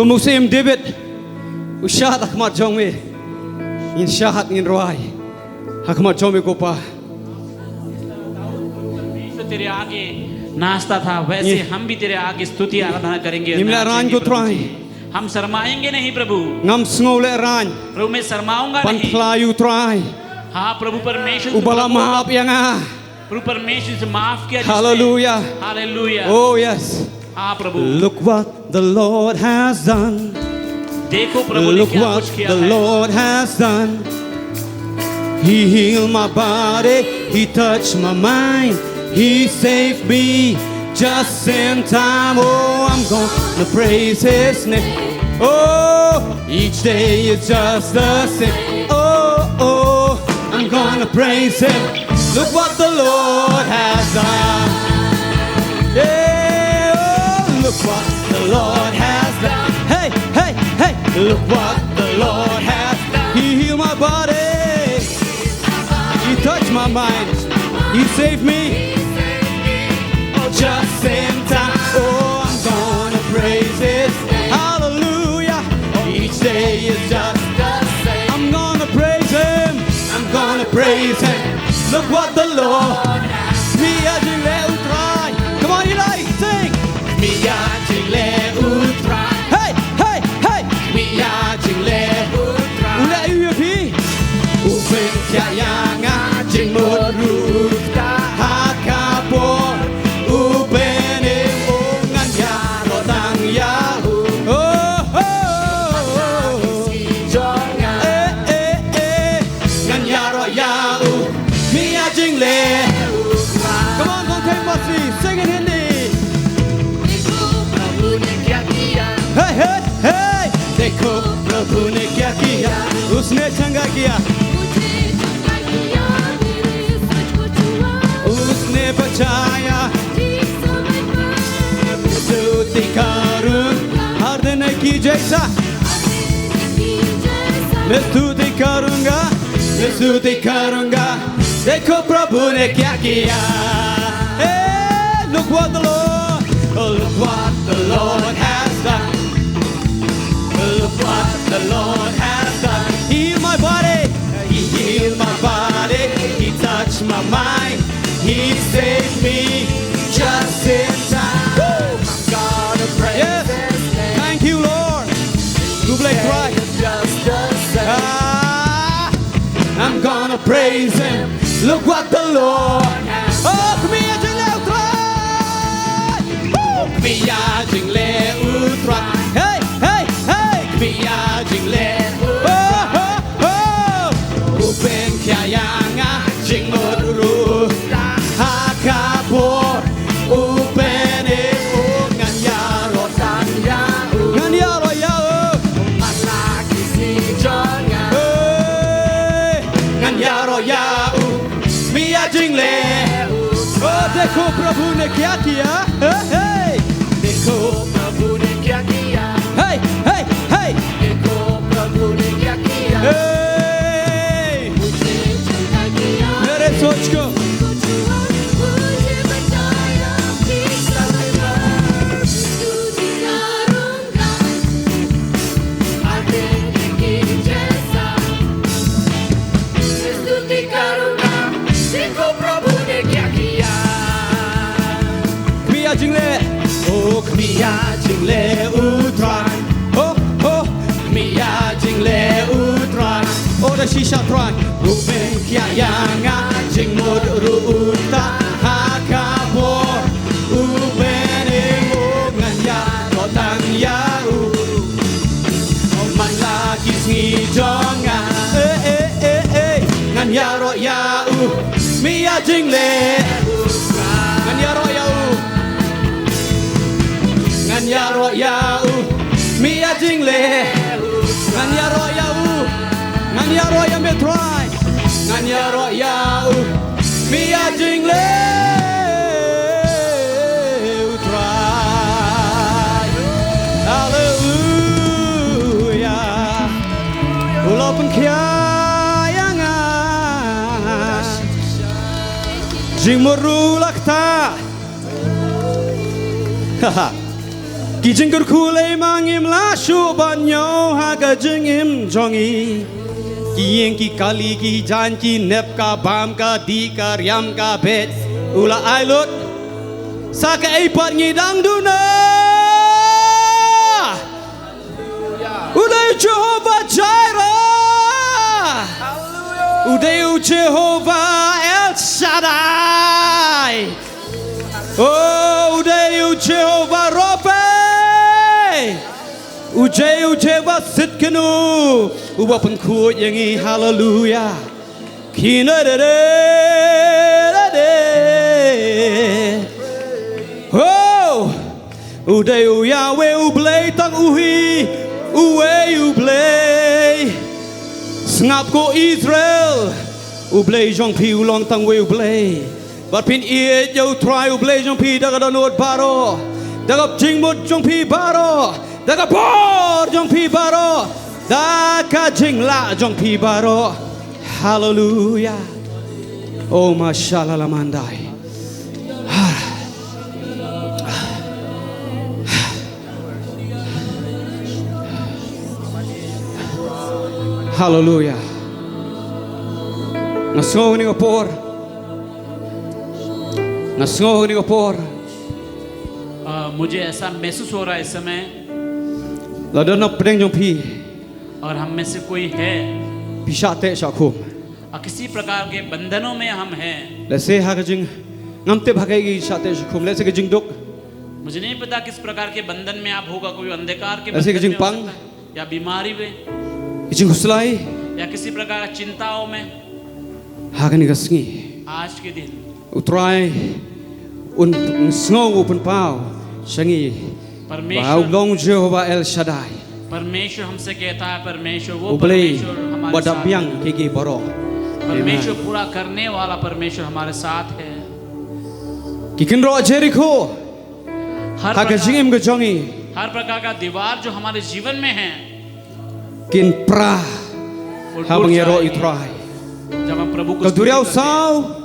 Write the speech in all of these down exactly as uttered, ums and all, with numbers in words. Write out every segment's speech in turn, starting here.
Kum u Syiem David u shad ha khmat jong me, ngin shad, ngin rwai ha khmat jong me, ko Pa. परमेश्वर तेरे आगे नाचता था, वैसे हम भी तेरे आगे स्तुति आराधना करेंगे। Ngim lehraiñ, ko Trai. हम शर्माएंगे नहीं प्रभु। Ngam sngew lehraiñ. प्रभु, मैं शर्माऊंगा Ban नहीं। phla ïa u Trai हाँ प्रभु परमेश्वर, uba la map ïa nga. प्रभु परमेश्वर से माफ किया जिसने। Hallelujah. हालेलुया। Oh yes. हाँ प्रभु। Look what the Lord has done. देखो प्रभु ने Look क्या what कुछ किया the है। Lord has done. He healed my body, He touched my mind, He saved me just in time. Oh, I'm gonna praise His name. Oh, each day is just the same. Oh, oh, I'm gonna praise Him. Look what the Lord has done. Yeah, oh, look what the Lord has done. Hey, hey, hey, look what the Lord has done. He healed my body. He touched my mind. He saved me. Oh, just in time. Oh, I'm gonna praise His name. Hallelujah. Each day is just the same. I'm gonna praise Him. I'm gonna praise Him. Look what the Lord. Khmih ïa jingleh u Trai. Come on, Eli, sing. Khmih ïa jingleh u Trai. Hey, hey, hey. Khmih ïa jingleh u Trai. U leh aïu ïa phi? U pynkhiah ïa nga jingmut ruh ha ka por. U pynim, oh, ngan ïaroh tang ïa u. Oh, oh, oh, oh. Eh, eh, eh. Ngan ïaroh ïa u. Khmih ïa jingleh. Come on, don't take my seat. Sing in Hindi. देखो प्रभु ने क्या किया। Hey, hey, hey. देखो प्रभु ने क्या किया. उसने चंगा किया. मुझे चंगा किया, मेरे सांस को छुआ। उसने बचाया. ठीक समय पर स्तुति करूं. हर दिन की जैसा. आते नहीं जैसा। मैं स्तुति करूंगा. मैं स्तुति करूंगा. देखो प्रभु ने क्या किया. Hey, look what the Lord, oh, look what the Lord has done. Look what the Lord has done. He healed my body. He healed my body. He touched my mind. He saved me just in time. Woo! Gotta praise His name. Thank you, Lord. Khublei Trai. Just the same. Ah, I'm gonna praise Him. Look what the Lord has done. Oh, khmih ïa jingleh u Trai. Woo! Khmih ïa jingleh u Trai. Hey, hey, hey. Khmih ïa jingleh u Trai. Oh, oh, oh. U pynkhiah ïa nga jingmut ruh ha ka por. U pynim, oh, ngan ïaroh tang ïa u. Ngan ïaroh ïa u. Man la ki sngi jong nga. Hey, ngan ïaroh ïa u. Khmih ïa jingleh. Oh, देखो प्रभु ने क्या किया. Hey, hey. देखो प्रभु ने क्या किया. Hey, hey, hey. देखो प्रभु ने क्या किया. Hey. मुझे चंगा किया. मेरे सोच को. मुझे बचाया. ठीक समय पर. स्तुति करूंगा. आगे की जैसा. स्तुति करूंगा. देखो प्रभु ने क्या किया. Khmih ïa jingleh. Oh, khmih ïa jingleh u Trai. Oh, oh. Khmih ïa jingleh u Trai. Oh, da shisha Trai. U pynkhiah ïa nga jingmut ruh uta ha ka por. U pynim, oh, ngan ïaroh tang ïa u. Man la ki sngi jong nga. Eh, eh, eh, eh. Ngan ïaroh ïa u. Khmih ïa jingleh. Ngan ïaroh ïa u. Ngan ïaroh ïa u. Khmih ïa jingleh. Ngan ïaroh ïa u. Ngan ïaroh ïa me Trai. Ngan ïaroh ïa u. Khmih ïa jingleh u Trai. Haleluya. U la pynkhiah ïa nga. Jingmut ruh la ktah. Ki jingkyrkhu lei ma ngim lah shuh ban ñiew ha ka jingim jong ngi. Ki ïing ki kali ki jaiñ ki nep ka bam ka dih ka riam ka beit. U la ai lut. Sa kaei pat ngi dang duna. U dei u Jehovah Jireh. U dei u Jehovah El Shaddai. Oh, u dei u Jehovah Rophe. U dei u Jehovah Tsidkenu. Uba pynkhuid ïa ngi, haleluya. Kine de de de de. Oh, u dei u Yahweh u Blei tang u hi. Uwei u Blei. Sngap ko Israel. U Blei jong phi u long tang uwei u Blei. Bad phin ïeit ïa u Trai u Blei jong phi da ka dohnud baroh, da ka jingmut jong phi baroh, da ka bor jong phi baroh, da ka jinglah jong phi baroh. Haleluya. Oh, mashallah lamandai. Haleluya. Nga sngew kane ka por. Nga sngew kane ka por. अ, मुझे ऐसा महसूस हो रहा है इस समय La don na pdeng jong phi. और हम में से कोई है Phi shah teh shah khum. और किसी प्रकार के बंधनों में हम हैं। Lehse ha ka jingngam tip ha kaei ka shah teh shah khum. Lehse ka jingduk. मुझे नहीं पता किस प्रकार के बंधन में आप होगा, कोई अंधकार के Lehse ka बंधन में हो jingpang. सकता है, या बीमारी में, Ka jingkhuslai. या किसी प्रकार की चिंताओं में। Ha kane ka sngi. आज के दिन U Trai un sngew u pynpaw sha ngi ba u परमेश्वर long Jehovah El Shaddai. परमेश्वर हमसे कहता है, परमेश्वर वो U Blei परमेश्वर हमारे ba da साथ biang है। ki ki baroh. परमेश्वर पूरा करने वाला परमेश्वर हमारे साथ है। Ki kynroh Jerikho हर ha ka प्रकार, jingim ka jong ngi हर प्रकार का दीवार जो हमारे जीवन में है, kin pra वो haba टूट ngi ïaroh ïa u जाएंगे। Trai. जब हम प्रभु को Ka स्तुति duriaw करते हैं, saw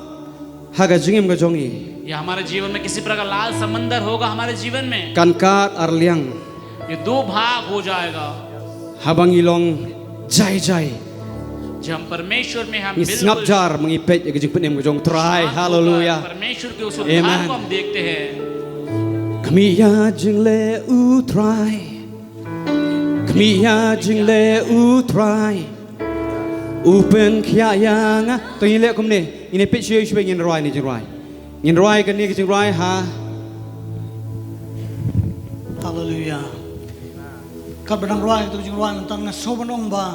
ha ka jingim ka jong ngi या हमारे जीवन में किसी प्रकार लाल समंदर होगा हमारे जीवन में, kan kar ar liang ये दो भाग हो जाएगा। haba ngi long jai jai. जब हम परमेश्वर में हम Ngi बिल्कुल sngap jar ma ngi peit ïa ka jingpynim ka jong u Trai. शांत होकर Haleluya. परमेश्वर के उस Amen. उद्धार को हम देखते हैं। Khmih ïa jingleh u Trai. Khmih ïa jingleh u Trai. U pynkhiah ïa nga. To ngin leh kumne. Ngin ïa peit shuwa shuwa ngin rwai ne jingrwai. Ngin rwai kane ka jingrwai ha. Haleluya. Katba dang rwai kato ka jingrwai mynta nga sngewbha ban ong ba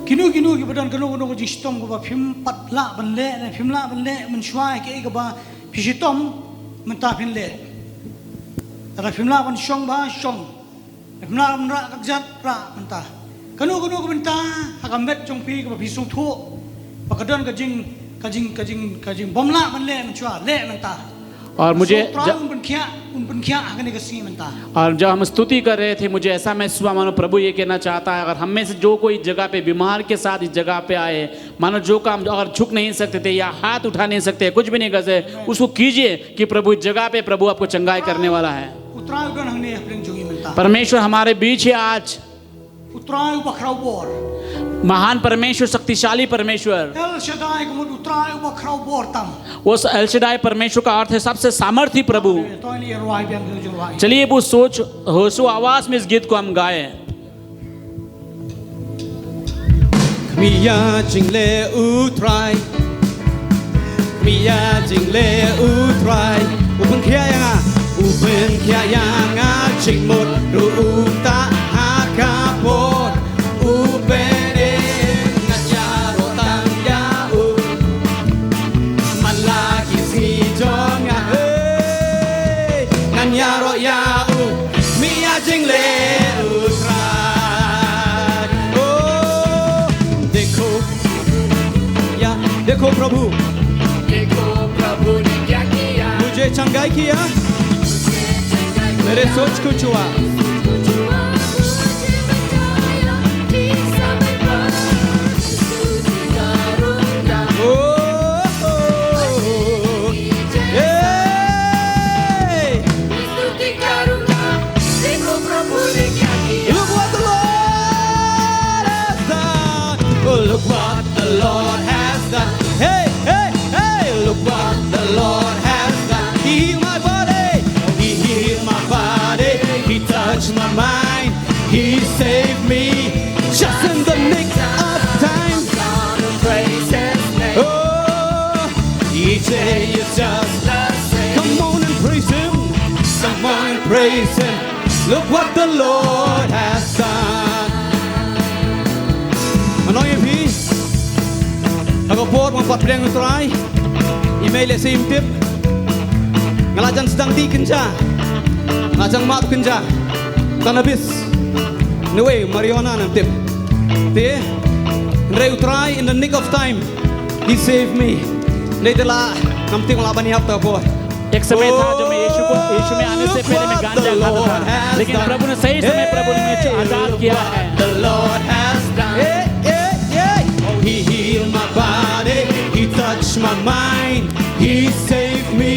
kino kino kiba don kano kano ka jingshitom kaba phim pat lah ban leh ne phim lah ban leh mynshuwa ïa kaei kaba phi shitom mynta phin leh. Lada phim lah ban shong ba shong. Phim lah ban rah ka kjat rah mynta. Kano kano ka bynta ha ka met jong phi kaba phi sngewthuh ba ka don ka jing ka jing ka jing ka jingbym lah ban leh mynshuwa leh mynta. और मुझे Trai un pynkhiah un pynkhiah ha kane ka sngi mynta. और जब हम स्तुति कर रहे थे, मुझे ऐसा महसूस हुआ मानो प्रभु ये कहना चाहता है, अगर हम में से जो कोई जगह पे बीमार के साथ इस जगह पे आए, मानो जो काम अगर झुक नहीं सकते थे या हाथ उठा नहीं सकते, कुछ भी नहीं कर सकते, उसको कीजिए कि प्रभु इस जगह पे प्रभु आपको चंगाई करने वाला है। U Trai u don hangne hapdeng jong ngi mynta. परमेश्वर हमारे बीच है आज। U Trai uba khraw bor. महान परमेश्वर, शक्तिशाली परमेश्वर। El Shaddai ka mut u Trai uba khraw bor tam. उस एल शदाई परमेश्वर का अर्थ है सबसे सामर्थी प्रभु। To ngin ïa rwai biang ka jingrwai. चलिए, वो सोच होशो आवाज में इस गीत को हम गाएं। Khmih ïa jingleh u Trai. Khmih ïa jingleh u Trai. U pynkhiah ïa nga. U pynkhiah ïa nga jingmut ruh u tah ha ka por. U pynim ngan ïaroh tang ïa u. Man la ki sngi jong nga, hey, ngan ïaroh ïa u. Khmih ïa jingleh u Trai. Oh, देखो, या, देखो प्रभु, देखो प्रभु ने क्या किया। मुझे चंगाई किया, मेरे सोच को छुआ। Oh, oh, oh, oh. Hey! Each day is just the same. Come on and praise Him. Come on and praise Him. Look what the Lord has done. Ngan ong ïa phi, ha ka por ba ngam pat pdiang U Trai, i mei lehse im tip. Nga la jan sdang dih kynja, nga la jan map kynja. Tang na bis, na wei marijuana ngam tip. Te hynrei U Trai, in the nick of time, He saved me. Nai te la ngam tip nga la ban ïap ta por. एक समय था जो मैं यीशु को, यीशु में आने से पहले मैं गांजा खाता था, लेकिन प्रभु ने सही समय प्रभु ने मुझे आजाद किया है। The Lord has done. Hey, hey, hey. Oh, He healed my body. He touched my mind. He saved me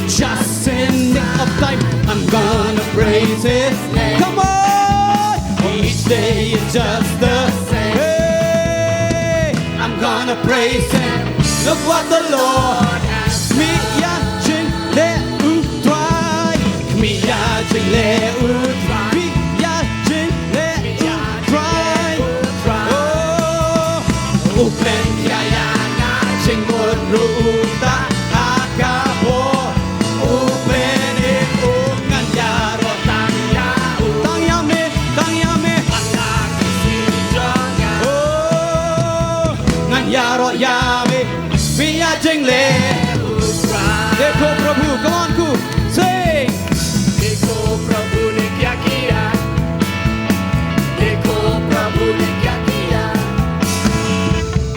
just in the nick of time. I'm gonna praise His name. Come on. Each day is just the same. Hey, I'm gonna praise Him. Look what the Lord has done. Khmih ïa jingleh U Trai. Khmih ïa jingleh U Trai. Khmih ïa jingleh U Trai. Oh, U Blei un khia ïa nga jingmut ruh u ta ha ka por. U Blei un, ngan ïaroh tang ïa u. Tang ïa me, tang ïa me. Oh, ngan ïaroh ïa me. Khmih ïa jingleh. देखो प्रभु, come on, ku. Sing. देखो प्रभु ने क्या किया, देखो प्रभु ने क्या किया।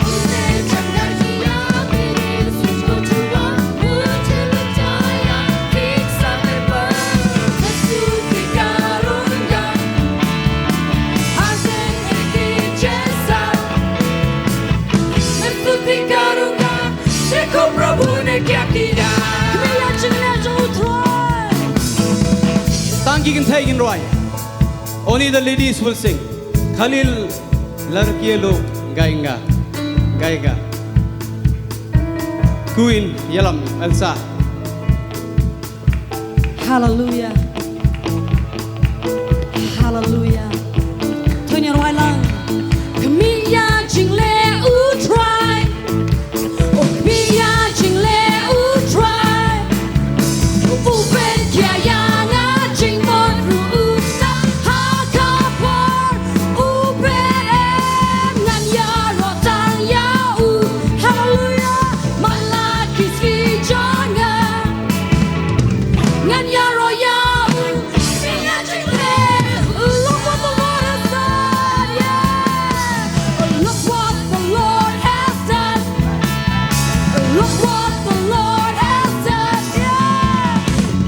उसने चंगा किया, मेरे सोच को छुआ, मुझे बचाया, ठीक समय पर मैं स्तुति करूंगा। हर दिन एक ही जैसा, मैं स्तुति करूंगा। देखो प्रभु ने क्या किया। Khmih ïa jingleh jong U Trai. Tang ki kynthei kin rwai. Only the ladies will sing. Khalil ladki lok gaenga, gaenga. Queen ïalam Elsa. Hallelujah. Hallelujah. To ngin ïa rwai lang. Khmih ïa jingleh U Trai. Oh, khmih ïa jingleh U Trai. U Blei un khia ïa nga jingmut ruh u ta ha ka por. U Blei un, ngan ïaroh tang ïa u. Hallelujah. Malaki sngi jong nga. Ngan ïaroh ïa u. Look what the Lord has done, yeah. Look what the Lord has done. Look what the Lord has done, yeah.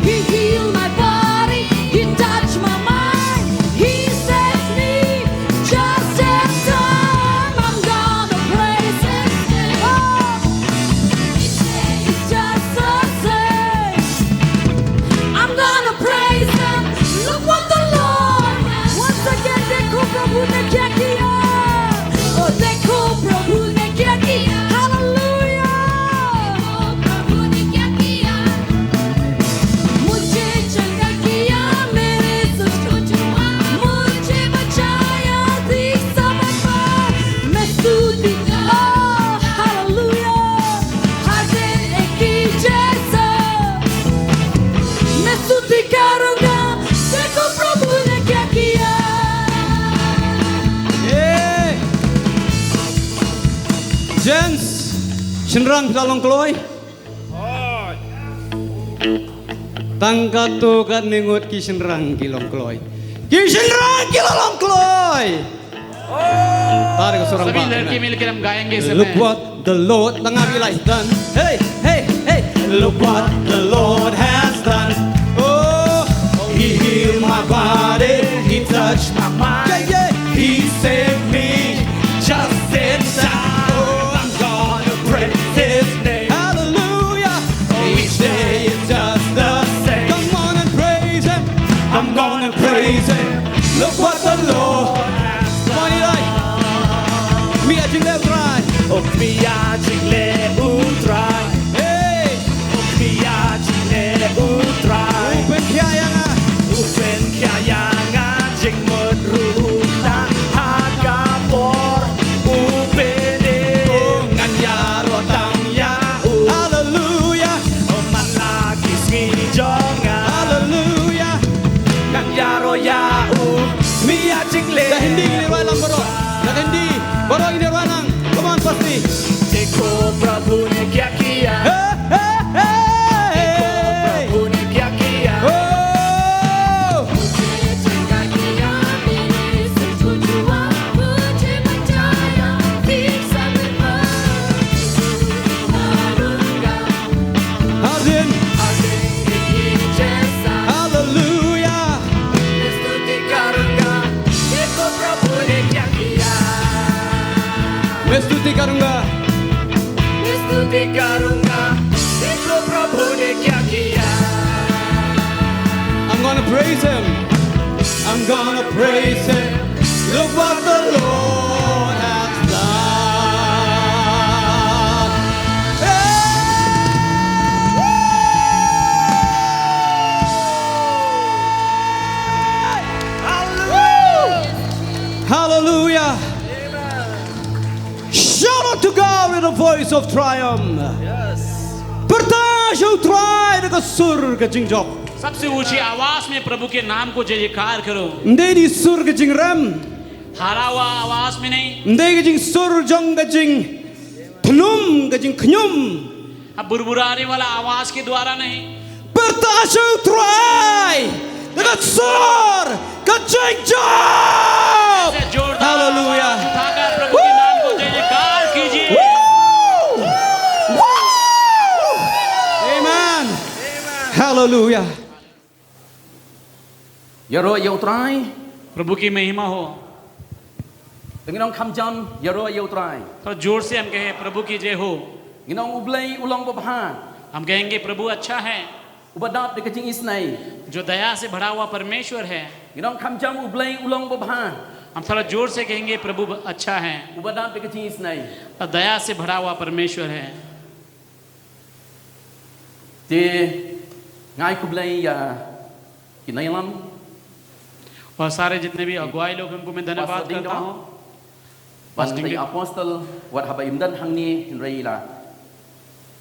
He healed my body, He touched my mind, He saved me just in time. I'm gonna praise His name. Oh, it's just the same. I'm gonna praise Him. Look what the Lord has done. Once again, देखो प्रभु ने क्या किया। Oh, देखो प्रभु ने क्या किया। Hallelujah. देखो प्रभु ने क्या किया। मुझे चंगा किया, मेरे सोच को छुआ, मुझे बचाया ठीक समय पर। मैं स्तुति कर, oh, hallelujah. हर दिन एक ही जैसा। मैं स्तुति करूंगा, देखो प्रभु ने क्या किया। Hey! Gents, shynrang phi la long kloi? Tang katto katne ngut ki shynrang ki long kloi. Ki shynrang ki la long kloi. Tare ka surang ba. सभी लड़के मिलकर हम गाएंगे इस समय। Look what the Lord, tang abi lai done. Hey, hey, hey. Look what the Lord has done. Oh, He healed my body, He touched my mind. Yeah, yeah. He saved me just in time. Oh, I'm gonna praise His name. Hallelujah. Each day is just the same. Come on and praise Him. I'm gonna praise Him. Look what the Lord has done. Come on, Eli. Khmih ïa jingleh U Trai. Oh, khmih ïa jingleh U Trai. Hey. Oh, khmih ïa jingleh U Trai. U Blei un khia ïa nga. U Blei un khia ïa nga jingmut ruh u ta ha ka por. U Blei un, ngan ïaroh tang ïa u. Hallelujah. करूंगा, देख लो प्रभु ने क्या किया। I'm gonna praise him. I'm gonna praise him. Look what the Lord has done. Hey! Hallelujah. Hallelujah. Shout out to God with a voice of triumph. Pyrta sha u Trai da ka sur ka jingjop. सबसे ऊंची आवाज में प्रभु के नाम को जय जयकार करो। Ym dei sur ka jingrem. हारा हुआ आवाज में नहीं। Ym dei ka jingsur jong ka jingthnum, ka jingkhñium. अब बुरबुराने वाला आवाज के द्वारा नहीं। Pyrta sha u Trai da ka sur ka jingjop. ऐसे जोरदार आवाज उठाकर प्रभु के नाम को जय जयकार कीजिए। Woo! Woo! Amen. Hallelujah. Ïaroh ïa u Trai. प्रभु की महिमा हो। Te ngin ong kham jam, ïaroh ïa u Trai. थोड़ा जोर से हम कहें, प्रभु की जय हो। Ngin ong U Blei u long babha. हम कहेंगे, प्रभु अच्छा है। Uba dap da ka jingisynei. जो दया से भरा हुआ परमेश्वर है। Ngin ong kham jam, U Blei u long babha. हम थोड़ा जोर से कहेंगे, प्रभु ब-, अच्छा है। Uba dap da ka jingisynei. और दया से भरा हुआ परमेश्वर है। Te nga ai khublei ïa ki nongïalam. और सारे जितने भी अगुवाई लोग हैं, उनको मैं धन्यवाद Pastor Ding करता Dong. हूँ। Ban Pastor Ding Dong. Apostol, wat haba im don hangne, hynrei la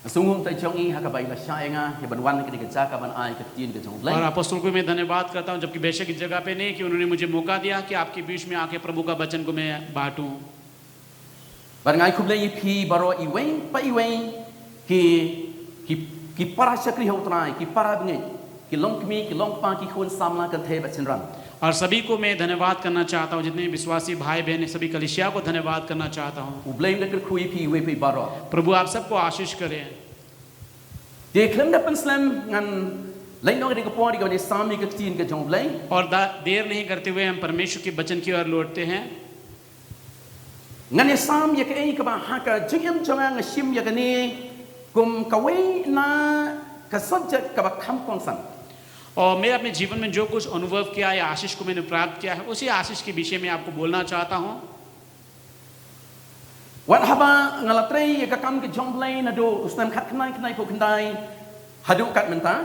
sngewthuh jong i ha kaba i la shah ïa nga, ïa ban wan kane ka jaka ban ai ka ktien ka jong U Blei. और अपोस्टल को मैं धन्यवाद करता हूँ, जबकि बेशक इस जगह पे नहीं, कि उन्होंने मुझे मौका दिया कि आपके बीच में आके प्रभु का वचन को मैं बांटूं। Bad nga ai khublei ïa phi baroh iwei pa iwei ki, ki, ki para shakri ha u Trai, ki para bangeit, ki longkmie, ki longkpa, ki khun samla kynthei bad synran. और सभी को मैं धन्यवाद करना चाहता हूँ, जितने विश्वासी भाई बहन हैं, सभी कलीसिया को धन्यवाद करना चाहता हूँ। U Blei un da kyrkhu ïa phi iwei pa iwei baroh. प्रभु आप सबको आशीष करें। Te khlem da pynslem ngan leit noh ïa ka por ïa ka ban ïasam ïa ka ktien ka jong U Blei. और दा-, देर नहीं करते हुए हम परमेश्वर के वचन की ओर लौटते हैं। Ngan ïasam ïa kaei kaba ha ka jingim jong nga nga shim ïa kane kum kawei na ka subject kaba kham kongsan. और मैं अपने जीवन में जो कुछ अनुभव किया या आशीष को मैंने प्राप्त किया है, उसी आशीष के विषय में आपको बोलना चाहता हूँ। Wat haba nga la trei ïa ka kam ka jong U Blei naduh u snem khatkhyndai khyndai phew khyndai haduh kat mynta.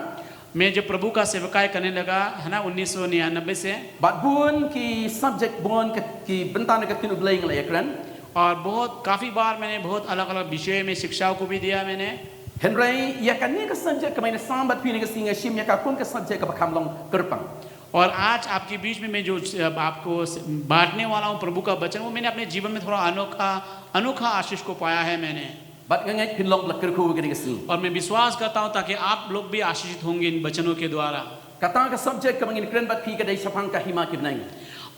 मैं जब प्रभु का सेवकाई करने लगा, है ना, उन्नीस सौ निन्यानवे से। Bad bun ki subject, bun ki, ki bynta na ka ktien U Blei nga la ïakren. और बहुत, काफी बार मैंने बहुत अलग-अलग विषय में शिक्षाओं को भी दिया मैंने। Hynrei ïa kane ka subject kaba nga ïasam bad phi kane ka sngi nga shim ïa ka kum ka subject kaba kham long kyrpang. और आज आपके बीच में मैं जो, अ, आपको स-, बांटने वाला हूँ प्रभु का वचन, वो मैंने अपने जीवन में थोड़ा अनोखा, अनोखा आशीष को पाया है मैंने। Bad nga ngeit phin long ba la kyrkhu ïa kane ka sngi. और मैं विश्वास करता हूँ ताकि आप लोग भी आशीषित होंगे इन वचनों के द्वारा। Kata ka subject kaba ngin kren bad phi ka dei shaphang ka hima ki bneng.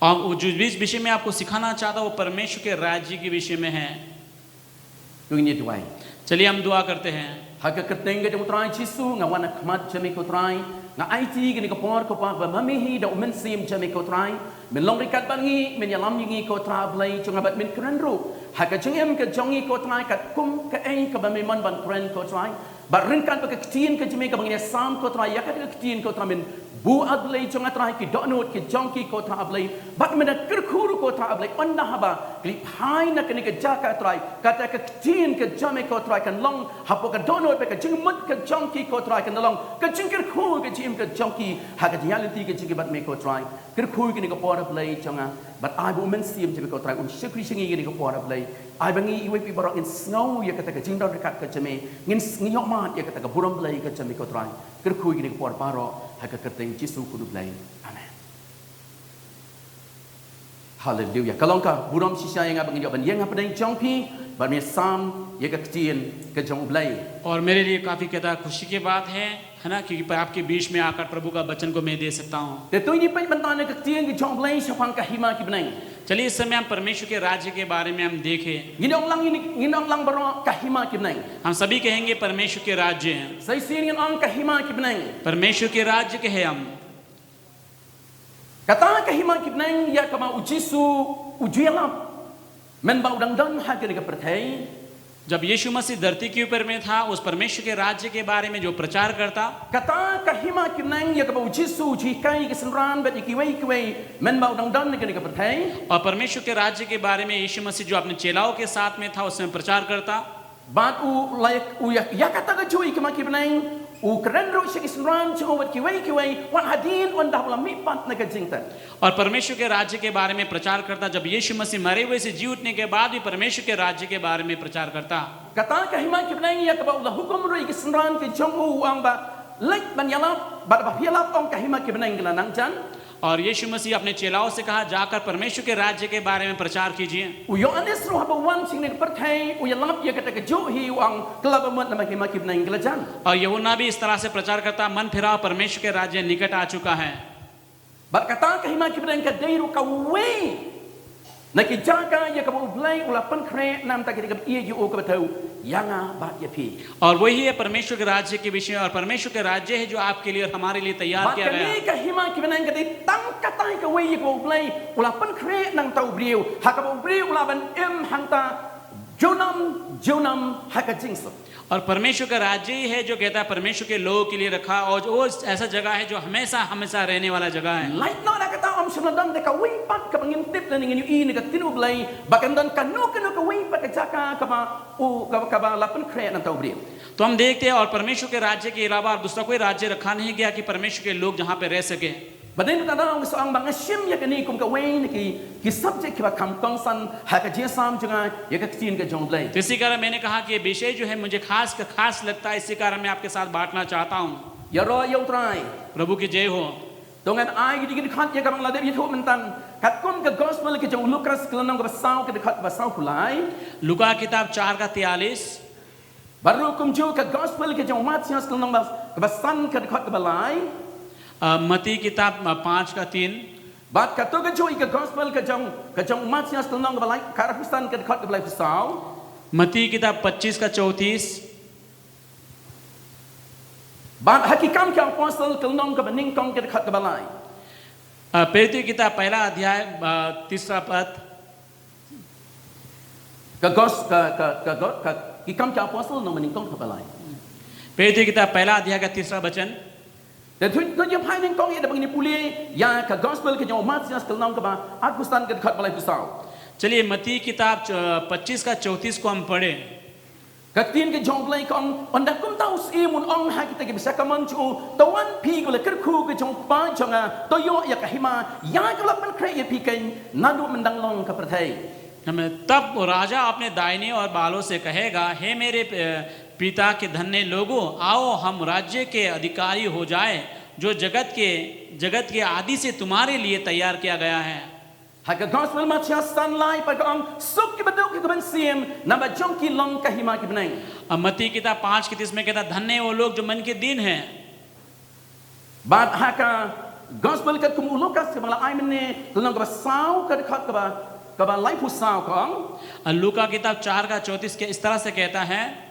और वो जो, जिस विषय में आपको सिखाना चाहता हूँ, वो परमेश्वर के राज्य के विषय में है। To ngin ïa duwai. चलिए हम दुआ करते हैं। Ha ka kyrteng ka jong U Trai Jisu, nga wan ha khmat jong me ko Trai, nga aiti kane ka por ko Pa ba ma me hi da U Mynsiem jong me ko Trai, men long ryngkat bad ngi, men ïalam ïa ngi ko Trai Blei jong nga bad men kren ruh ha ka jingim ka jong ngi ko Trai katkum kaei kaba me mon ban kren ko Trai. Bad ryngkat bad ka ktien ka jong me kaba ngin ïasam ko Trai, ïa kata ka ktien ko Trai men buh A Blei jong nga Trai ki dohnud ki jong ki ko Trai A Blei. Bad men da kyrkhu ruh ko Trai A Blei, ynda haba ki leit phai na kane ka jaka Trai, kata ka ktien ka jong me ko Trai kan long hapoh ka dohnud bad ka jingmut ka jong ki ko Trai, kan long ka jingkyrkhu ka jingim ka jong ki ha ka jingïaid lynti ka jong ki bad me ko Trai. Kyrkhu ïa kane ka por A Blei jong nga, bad ai ba U Mynsiem jong me ko Trai un shakri sha ngi ïa kane ka por A Blei. Ai ba ngi iwei pa iwei baroh ngin sngew ïa kata ka jingdon ryngkat ka jong me, ngin s-, ngin ïohmad ïa kata ka burom Blei ka jong me ko Trai. Kyrkhu ïa kane ka por baroh ha ka kyrteng Jisu ko U Blei. Amen. Haleluia. Ka long ka burom shisha ïa nga ba ngin ïoh ban ïeng hapdeng jong phi, ban ïasam ïa ka ktien ka jong U Blei. और मेरे लिए काफी ज्यादा खुशी की बात है, है ना, क्योंकि आपके बीच में आकर प्रभु का वचन को मैं दे सकता हूँ। Te to ngin ïa peit mynta na ka ktien ka jong U Blei shaphang ka hima ki bneng. चलिए, इस समय हम परमेश्वर के राज्य के बारे में हम देखें। Ngin ong lang, ngin, ngin ong lang baroh ka hima ki bneng. हम सभी कहेंगे, परमेश्वर के राज्य। Sa shisien ngin ong ka hima ki bneng. परमेश्वर के राज्य कहें हम। Kata ka hima ki bneng ïa kaba U Jisu u ju ïalap mynba u dang don ha kane ka pyrthei. जब यीशु मसीह धरती के ऊपर में था, उस परमेश्वर के राज्य के बारे में जो प्रचार करता, Kata ka hima ki bneng ïa kaba u Jisu u ju hikai ïa ki synran bad ïa kiwei kiwei mynba u dang don ha kane ka pyrthei. और परमेश्वर के राज्य के बारे में यीशु मसीह जो अपने चेलाओं के साथ में था, उसमें प्रचार करता। Bad u la ïa, u ïa, ïa kata kajuh ïa ki hima ki bneng, u kren ruh sha ki synran jong u bad kiwei kiwei, wat hadien ynda u la mihpat na ka jingtep. और परमेश्वर के राज्य के बारे में प्रचार करता। जब यीशु मसीह मरे हुए से जी उठने के बाद भी परमेश्वर के राज्य के बारे में प्रचार करता। Kata ka hima ki bneng ïa kaba u la hukum ruh ïa ki synran ki jong u, u ong ba leit ban ïalap, bad haba phi ïalap, ong, ka hima ki bneng ka la nang jan. और यीशु मसीह अपने चेलाओं से कहा, जाकर परमेश्वर के राज्य के बारे में प्रचार कीजिए। U Ïoannis ruh haba u wan sha kane ka pyrthei, u ïalap ïa kata kajuh hi, u ong, kylla ba mut, namar ka hima ki bneng ka la jan. और यूहन्ना भी इस तरह से प्रचार करता, मन फिराओ, परमेश्वर के राज्य निकट आ चुका है। Bad kata ka hima ki bneng ka dei ruh kawei na ki jaka ïa kaba U Blei u la pynkhreh na ka bynta kita kiba ïeit ïa u, kaba thew ïa nga bad ïa phi. और वही है परमेश्वर के राज्य के विषय, और परमेश्वर के राज्य है जो आपके लिए और हमारे लिए तैयार Bad किया गया है। kane ka hima ki bneng ka dei tang katai kawei ïa kaba U Blei u la pynkhreh na ka bynta u briew, ha kaba u briew u lah ban im hangta junom junom ha ka jingsuk. और परमेश्वर का राज्य ही है जो कहता है परमेश्वर के लोगों के लिए रखा, और वो ऐसा जगह है जो हमेशा हमेशा रहने वाला जगह है। Lait noh na kata, ym shym la don de kawei pat kaba ngin tip lane ngin ïohi na ka ktien U Blei ba kan don kano kano kawei pat ka jaka kaba u, kaba, kaba la pynkhreh na ka bynta u briew. तो हम देखते हैं, और परमेश्वर के राज्य के अलावा और दूसरा कोई राज्य रखा नहीं गया कि परमेश्वर के लोग जहाँ पे रह सके। Bad dei na kata nga sa ong ba nga shim ïa kane kum kawei na ki, ki subject kiba kham kongsan ha ka jingsam jong nga ïa ka ktien ka jong U Blei. तो इसी कारण मैंने कहा कि ये विषय जो है मुझे खास खास लगता है, इसी कारण मैं आपके साथ बांटना चाहता हूँ। Ïaroh ïa U Trai. प्रभु की जय हो। To ngan ai ki dkhot ïa kaba nga la dep ïathuh mynta, katkum ka gospel ka jong u Lukas ka lynnong kaba saw ka dkhot kaba sawphew lai. लूका किताब चार का तैंतालीस, Bad ruh kumjuh ka gospel ka jong u Mathaios ka lynnong ba, kaba san ka dkhot kaba lai. अ, मत्ती किताब, अ, पाँच का तीन, Bad kato kajuh ïa ka gospel ka jong, ka jong u Mathaios ka lynnong kaba lai, ka arphew san ka dkhot kaba laiphew saw. मत्ती किताब पच्चीस का चौंतीस, Bad ha ki Kam ki Apostol ka lynnong kaba nyngkong ka dkhot kaba lai. अ, प्रेरित की किताब पहला अध्याय, अ, तीसरा पद, Ka gos, ka, ka, ka, go-, ka, ki Kam ki Apostol lynnong ba nyngkong kaba lai. प्रेरित की किताब पहला अध्याय का तीसरा वचन। Te to, to ïa phai nyngkong ïa da ba ngin ïa pule ïa ka gospel ka jong u Mathaios ka lynnong kaba arphew san ka dkhot ba laiphew saw. चलिए, मत्ती किताब, अ, पच्चीस का चौंतीस को हम पढ़ें। Ka ktien ka jong U Blei ka ong, ynda kumta u syiem un ong ha kita kiba sha kamon jong u, to wan phi kiba la kyrkhu ka jong u Kpa jong nga, to ïoh ïa ka hima ïa kaba la pynkhreh ïa phi keiñ naduh myndang long ka pyrthei. हमें, तब वो राजा अपने दाहिने और बालों से कहेगा, हे मेरे, अ, पिता के धन्य लोगों, आओ हम राज्य के अधिकारी हो जाए, जो जगत के, जगत के आदि से तुम्हारे लिए तैयार किया गया है। Ha ka gospel Mathaios san lai pat ka ong, suk kiba duk ïa ka mynsiem, naba jong ki long ka hima ki bneng. अब मत्ती किताब पाँच के तीस में कहता, धन्य वो लोग जो मन के दीन हैं। Bad ha ka gospel katkum u Lukas kaba la ai mynne, ka lynnong kaba saw ka dkhot kaba, kaba laiphew saw ka ong. और लूका किताब चार का चौंतीस के इस तरह से कहता है।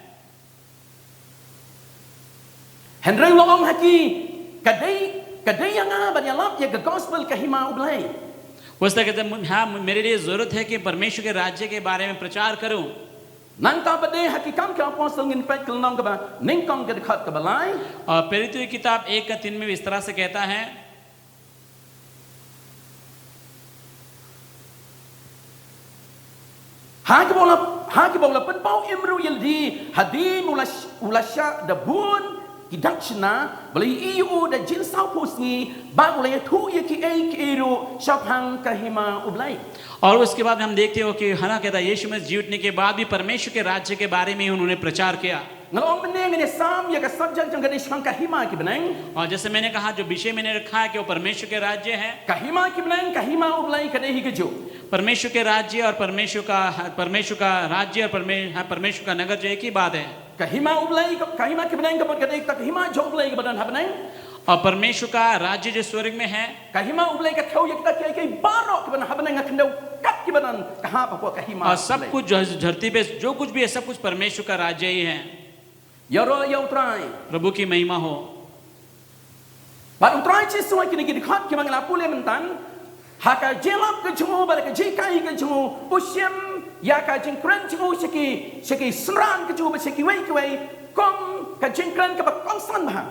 Hynrei u la ong ha ki, ka dei, ka dei ïa nga ban ïalap ïa ka gospel ka hima U Blei. उसने कहते, हाँ, मेरे लिए जरूरत है कि परमेश्वर के राज्य के बारे में प्रचार करूं। Nangta pat de ha ki Kam ki Apostol ngin peit ka lynnong kaba nyngkong ka dkhot kaba lai. और प्रेरितों की किताब एक का तीन में भी इस तरह से कहता है। Ha kiba u la, ha kiba u la pynpaw im ruh ïa lade, hadien u la sh-, u la shah da bun ki dak shynna, ba la ïohi ïa u da jingsawphew sngi, bad u la ïathuh ïa kiei kiei ruh shaphang ka hima U Blei. और उसके बाद हम देखते हो कि हना कहता है, यीशु मसीह जी उठने के बाद भी परमेश्वर के राज्य के बारे में उन्होंने प्रचार किया। Nga la ong mynne ngan ïa sam ïa ka subject jong kane shaphang ka hima ki bneng. और जैसे मैंने कहा, जो विषय मैंने रखा है कि वो परमेश्वर के राज्य है। Ka hima ki bneng, ka hima U Blei ka dei hi kajuh. परमेश्वर के राज्य और परमेश्वर का, परमेश्वर का राज्य और परमे-, हाँ, परमेश्वर का नगर जो एक ही बात है। Ka hima U Blei, ka, ka hima ki bneng ka mut ka dei kata ka hima jong U Blei kaba don ha bneng. और परमेश्वर का राज्य जो स्वर्ग में है। Ka hima U Blei ka thew ïa kita kiei kiei baroh kiba don ha bneng, ha khyndew kat kiba don, ka hap hapoh ka hima U Blei. और सब कुछ जो है धरती पे जो कुछ भी है, सब कुछ परमेश्वर का राज्य ही है। Ïaroh ïa U Trai. प्रभु की महिमा हो। Bad U Trai Jisu ha kine ki dkhot kiba ngi la pule mynta, ha ka jingïalap ka jong u bad ka jinghikai ka jong u, u shim ïa ka jingkren jong u sha ki, sha ki synran ka jong u bad sha kiwei kiwei, kum ka jingkren kaba kongsan bha.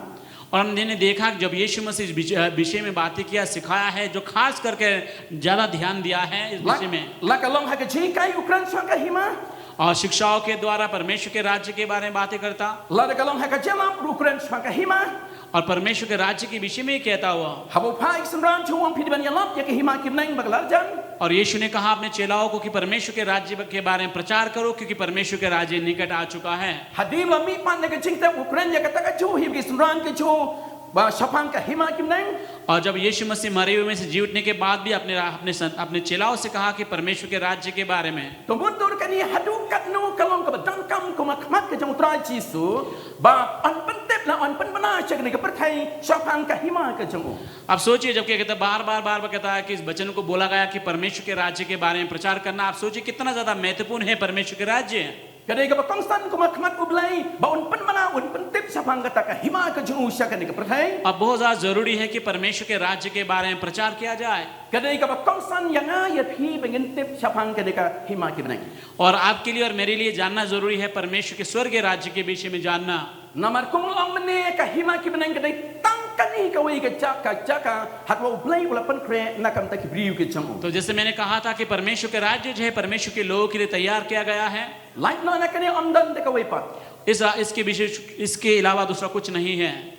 और हमने देखा कि जब यीशु मसीह इस विच- अ, विषय में बातें किया, सिखाया है, जो खास करके ज्यादा ध्यान दिया है इस विषय में। La ka long ha ka jinghikai u kren shaphang ka hima. और शिक्षाओं के द्वारा परमेश्वर के राज्य के बारे में बातें करता। Lada ka long ha ka jingïalap u kren shaphang ka hima. और परमेश्वर के राज्य के विषय में कहता हुआ। Haba u phah ïa ki synran jong u, ong, phi dei ban ïalap ïa ka hima ki bneng ba ka la jan. और यीशु ने कहा अपने चेलाओं को कि परमेश्वर के राज्य के बारे में प्रचार करो, क्योंकि परमेश्वर के राज्य निकट आ चुका है। Hadien ba la mih pat na ka jingtep, u kren ïa kata ka jong u ha ki synran ka jong u ba shaphang ka hima ki bneng. और जब यीशु मसीह मरे हुए में से जी उठने के बाद भी अपने रा- अपने सं- अपने चेलाओं से कहा कि परमेश्वर के राज्य के बारे में। To mutdur kane, haduh katno ka long kaba donkam kum ha khmat ka jong u Trai Jisu ba yn pyntip, la yn pynbna sha kane ka pyrthei shaphang ka hima ka jong u. आप सोचिए, जब कहता, बार बार बार बार कहता है कि इस वचन को बोला गया कि परमेश्वर के राज्य के बारे में प्रचार करना, आप सोचिए कितना ज्यादा महत्वपूर्ण है परमेश्वर के राज्य। Ka dei kaba kongsan kum ha khmat U Blei ba un pynbna, un pyntip shaphang kata ka hima ka jong u sha kane ka pyrthei. अब बहुत ज्यादा जरूरी है कि परमेश्वर के राज्य के बारे में प्रचार किया जाए। Ka dei kaba kongsan ïa nga ïa phi ba ngin tip shaphang kane ka hima ki bneng. और आपके लिए और मेरे लिए जानना जरूरी है परमेश्वर के स्वर्गीय राज्य के विषय में जानना। Namar kum long mynne, ka hima ki bneng ka dei tang kane kawei ka jaka, ka jaka ha kaba U Blei u la pynkhreh na ka bynta ki briew ki jong u. तो जैसे मैंने कहा था कि परमेश्वर के राज्य जो है परमेश्वर के लोगों के लिए तैयार किया गया है। Lait noh na kane, ym don da kawei pat. इस इसके विशेष इसके अलावा दूसरा कुछ नहीं है।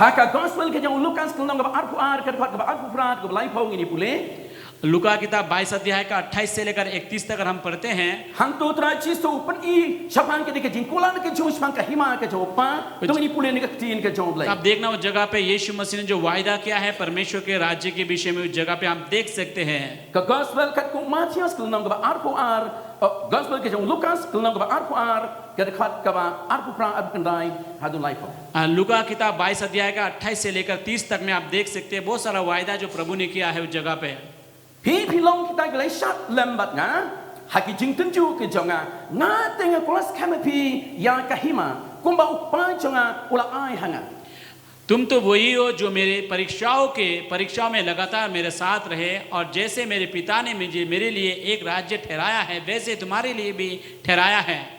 Ha ka Gospel ka jong u Lukas, ka lynnong kaba arphew ar, ka dkhot kaba arphew phra, kaba laiphew, ngin ïa pule. लूका किताब बाईस अध्याय का अट्ठाईस से लेकर इकतीस तक अगर हम पढ़ते हैं, Hangto u Trai Jisu u pyni shaphang kane ka jingkular ka jong u shaphang ka hima ka jong u Kpa. To ngin ïa pule na ka ktien ka jong U Blei. अब देखना उस जगह पे यीशु मसीह ने जो वायदा किया है परमेश्वर के राज्य के विषय में, उस जगह पे हम देख सकते हैं। Ka Gospel katkum u Mathaios, ka lynnong kaba arphew ar, oh, Gospel ka jong u Lukas, ka lynnong kaba arphew ar, ka dkhot kaba arphew phra, arphew khyndai haduh laiphew. आ, लूका किताब बाईस अध्याय का अट्ठाईस से लेकर तीस तक में आप देख सकते हैं, बहुत सारा वायदा जो प्रभु ने किया है उस जगह पे। Phi, phi long kita ki la ïashad lem bad nga ha ki jingtynjuh ki jong nga. Nga te nga kular skhem ïa phi ïa ka hima kumba u Kpa jong nga u la ai ha nga. तुम तो वही हो जो मेरे परीक्षाओं के परीक्षाओं में लगातार मेरे साथ रहे, और जैसे मेरे पिता ने मुझे मेरे लिए एक राज्य ठहराया है, वैसे तुम्हारे लिए भी ठहराया है।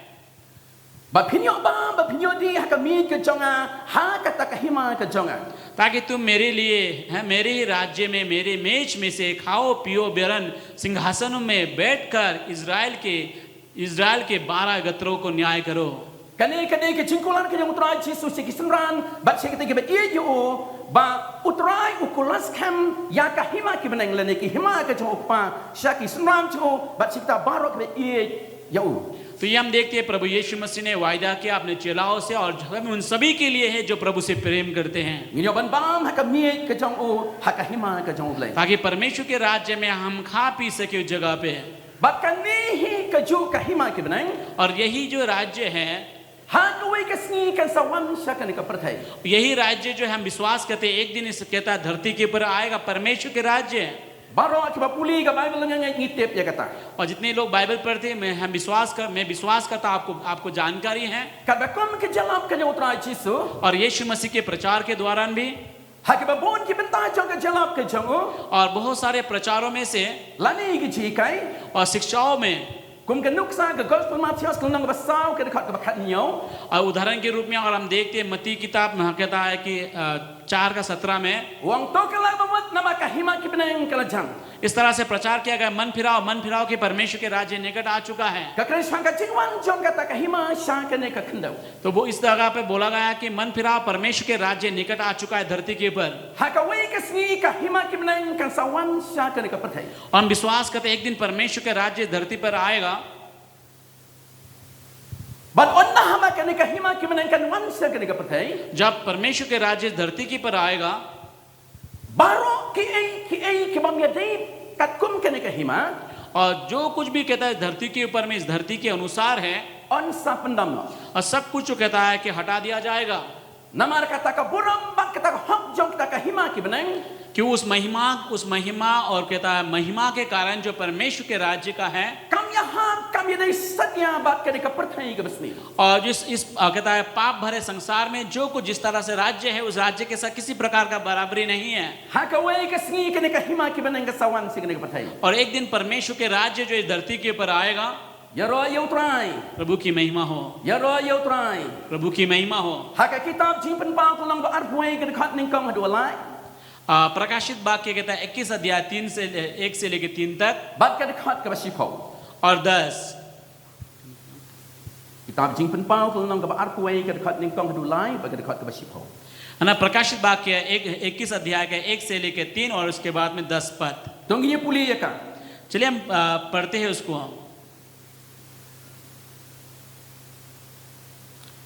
Ba phin ïoh bam, ba phin ïoh dih ha ka miej ka jong nga ha kata ka hima ka jong nga. ताकि तुम मेरे लिए, हैं, मेरे ही राज्य में मेरे मेज में से खाओ पियो, वरन सिंहासनों में बैठकर इजराइल के इजराइल के बारह गोत्रों को न्याय करो। Kane, kane ka jingkular ka jong u Trai Jisu sha ki synran bad sha kita kiba ïeit ïa u, ba u Trai u kular skhem ïa ka hima ki bneng lane ka hima ka jong u Kpa sha ki synran jong u bad sha kita baroh kiba ïeit ïa u. तो ये हम देखते हैं प्रभु यीशु मसीह ने वायदा किया अपने चेलाओं से, और हम उन सभी के लिए है जो प्रभु से प्रेम करते हैं। Ngin ïoh ban bam ha ka miej ka jong u, ha ka hima ka jong U Blei. ताकि परमेश्वर के राज्य में हम खा पी सके उस जगह पे। Bad kane hi kajuh ka hima ki bneng. और यही जो राज्य है, ha kawei ka sngi kan sa wan sha kane ka pyrthei. यही राज्य जो हम विश्वास करते हैं एक दिन इस कहता है धरती के ऊपर आएगा, परमेश्वर के राज्य। Baroh kiba pule ka Baibl, nga ngeit ngi tip ïa kata. और जितने लोग बाइबल पढ़ते हैं, मैं हम विश्वास कर मैं विश्वास करता, आपको आपको जानकारी है। Katba kum ka jingïalap ka jong u Trai Jisu, और यीशु मसीह के प्रचार के दौरान भी ha kiba bun ki bynta jong ka jingïalap ka jong u, और बहुत सारे प्रचारों में से lane ki jinghikai, और शिक्षाओं में, kum ka nuksa ka Gospel Mathaios, ka lynnong kaba saw, ka dkhot kaba khathynñiew. और उदाहरण के रूप में अगर हम देखते हैं मत्ती किताब में कहता है कि अ, चार का सत्रह में, U ong, to kylla ba mut namar ka hima ki bneng ka la jan. इस तरह से प्रचार किया गया, मन फिराओ, मन फिराओ कि परमेश्वर के राज्य निकट आ चुका है। Ka kren shaphang ka jingwan jong kata ka hima sha kane ka khyndew. तो वो इस जगह पे बोला गया कि मन फिराओ, परमेश्वर के राज्य निकट आ चुका है धरती के ऊपर। Ha kawei ka sngi ka hima ki bneng kan sa wan sha kane ka pyrthei. और हम विश्वास करते हैं, एक दिन परमेश्वर के राज्य धरती पर आएगा। Bad ynda haba kane ka hima ki bneng kan wan sha kane ka pyrthei, जब परमेश्वर के राज्य धरती के ऊपर आएगा, baroh kiei kiei ki bym ïadei katkum kane ka hima, और जो कुछ भी कहता है धरती के ऊपर में, इस धरती के अनुसार है, yn sa pyndam noh. और सब कुछ जो कहता है कि हटा दिया जाएगा। Namar kata ka burom bad kata ka hok jong kata ka hima ki bneng, कि उस महिमा, उस महिमा और कहता है महिमा के कारण जो परमेश्वर के राज्य का है, kam ïahap, kam Ïa dei satia bad ka dei ka pyrthei kaba sniew. और जिस इस अ, कहता है, पाप भरे संसार में जो कुछ जिस तरह से राज्य है, उस राज्य के साथ किसी प्रकार का बराबरी नहीं है। Ha kawei ka sngi kane ka hima ki bneng ka sa wan sha kane ka pyrthei. और एक दिन परमेश्वर के राज्य जो इस धरती के ऊपर आएगा, Ïaroh ïa U Trai. प्रभु की महिमा हो। Ïaroh ïa U Trai. प्रभु की महिमा हो। Ha ka kitab Jingpynpaw ka lynnong ba arphew wei ka dkhot nyngkong haduh lai. आ, प्रकाशित वाक्य कहता है इक्कीस अध्याय तीन से, एक से लेके तीन तक। Bad ka dkhot kaba shiphew. और दस। Kitab Jingpynpaw ka lynnong kaba arphew wei ka dkhot nyngkong haduh lai bad ka dkhot kaba shiphew. है ना, प्रकाशित वाक्य एक, इक्कीस अध्याय का एक से लेके तीन और उसके बाद में दस पद। To ngin ïa pule ïa ka. चलिए हम, आ, पढ़ते हैं उसको।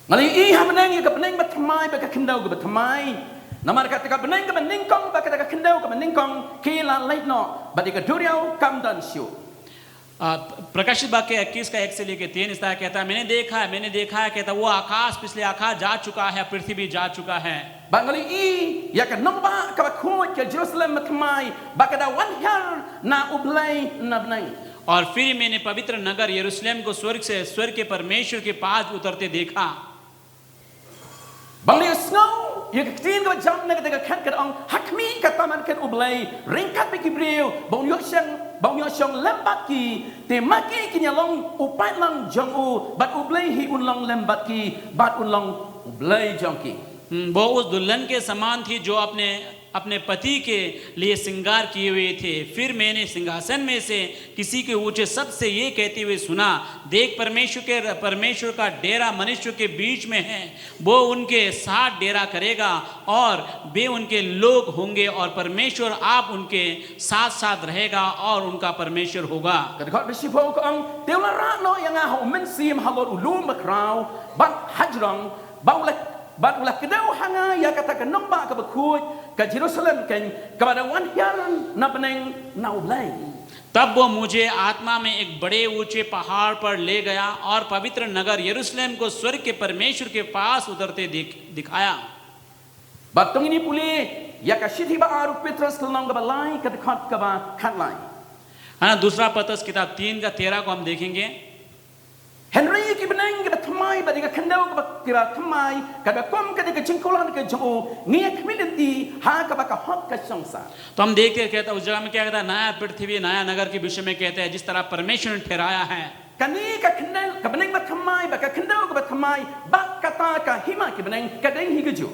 Nga la ïohi ha bneng ïa ka bneng bathymmai bad ka khyndew kaba thymmai. Namar kata ka bneng kaba nyngkong bad kata ka khyndew kaba nyngkong ki la leit noh, bad ïa ka duriaw kam don shuh. आ, प्रकाशित वाक्य इक्कीस का एक से लेके तीन इस तरह कहता है, मैंने देखा है, मैंने देखा है, कहता है, वो आकाश, पिछले आकाश जा चुका है, पृथ्वी जा चुका है। Bad nga la ïohi ïa ka nongbah kaba khuid, ka Jerusalem bathymmai, ba ka da wan hiar na U Blei na bneng. और फिर मैंने पवित्र नगर यरूशलेम को स्वर्ग से, स्वर्ग के परमेश्वर के पास उतरते देखा। Ba ngi la ïohsngew ïa ka ktien kaba jam na kata ka khet, ka da ong, ha khmih ka tnat khet U Blei, ryngkat bad ki briew, ba un ïoh shong, ba un ïoh shong lem bad ki, te ma ki kin ïa long u paidlang jong u, bad U Blei hi un long lem bad ki, bad un long U Blei jong ki. हम्म, वो उस दुल्हन के समान थी जो अपने, अपने पति के लिए श्रृंगार किए हुए थे। फिर मैंने सिंहासन में से किसी के ऊंचे शब्द से ये कहते हुए सुना, देख, परमेश्वर के, परमेश्वर का डेरा मनुष्यों के बीच में है। वो उनके साथ डेरा करेगा और वे उनके लोग होंगे और परमेश्वर आप उनके साथ साथ रहेगा और उनका परमेश्वर होगा। Ka dkhot ba shiphew ka ong, te u la rah noh ïa nga ha u mynsiem halor u lum bakhraw, bad hajrong, bad u la, bad u la kdew ha nga ïa kata ka nongbah kaba khuid, ka Jerusalem keiñ, kaba da wan hiar na bneng na U Blei. तब वो मुझे आत्मा में एक बड़े ऊंचे पहाड़ पर ले गया और पवित्र नगर यरूशलेम को स्वर्ग के परमेश्वर के पास उतरते दिख, दिखाया। Bad to ngin ïa pule ïa ka shithi ba ar u Petros ka lynnong kaba lai ka dkhot kaba khatlai. हाँ, दूसरा पतरस किताब तीन का तेरह को हम देखेंगे। Hynrei ïa ki bneng kiba thymmai bad ïa ka khyndew kaba, kiba thymmai, kaba kum ka dei ka jingkular ka jong u, ngi ïa khmih lynti ha kaba ka hok ka shongsar. तो हम देखते हैं, कहता है, उस जगह में क्या कहता है, नया पृथ्वी, नया नगर के विषय में कहता है, जिस तरह परमेश्वर ने ठहराया है। Kane ka khyndew, ka bneng bathymmai bad ka khyndew kaba thymmai, bad kata ka hima ki bneng ka dei hi kajuh.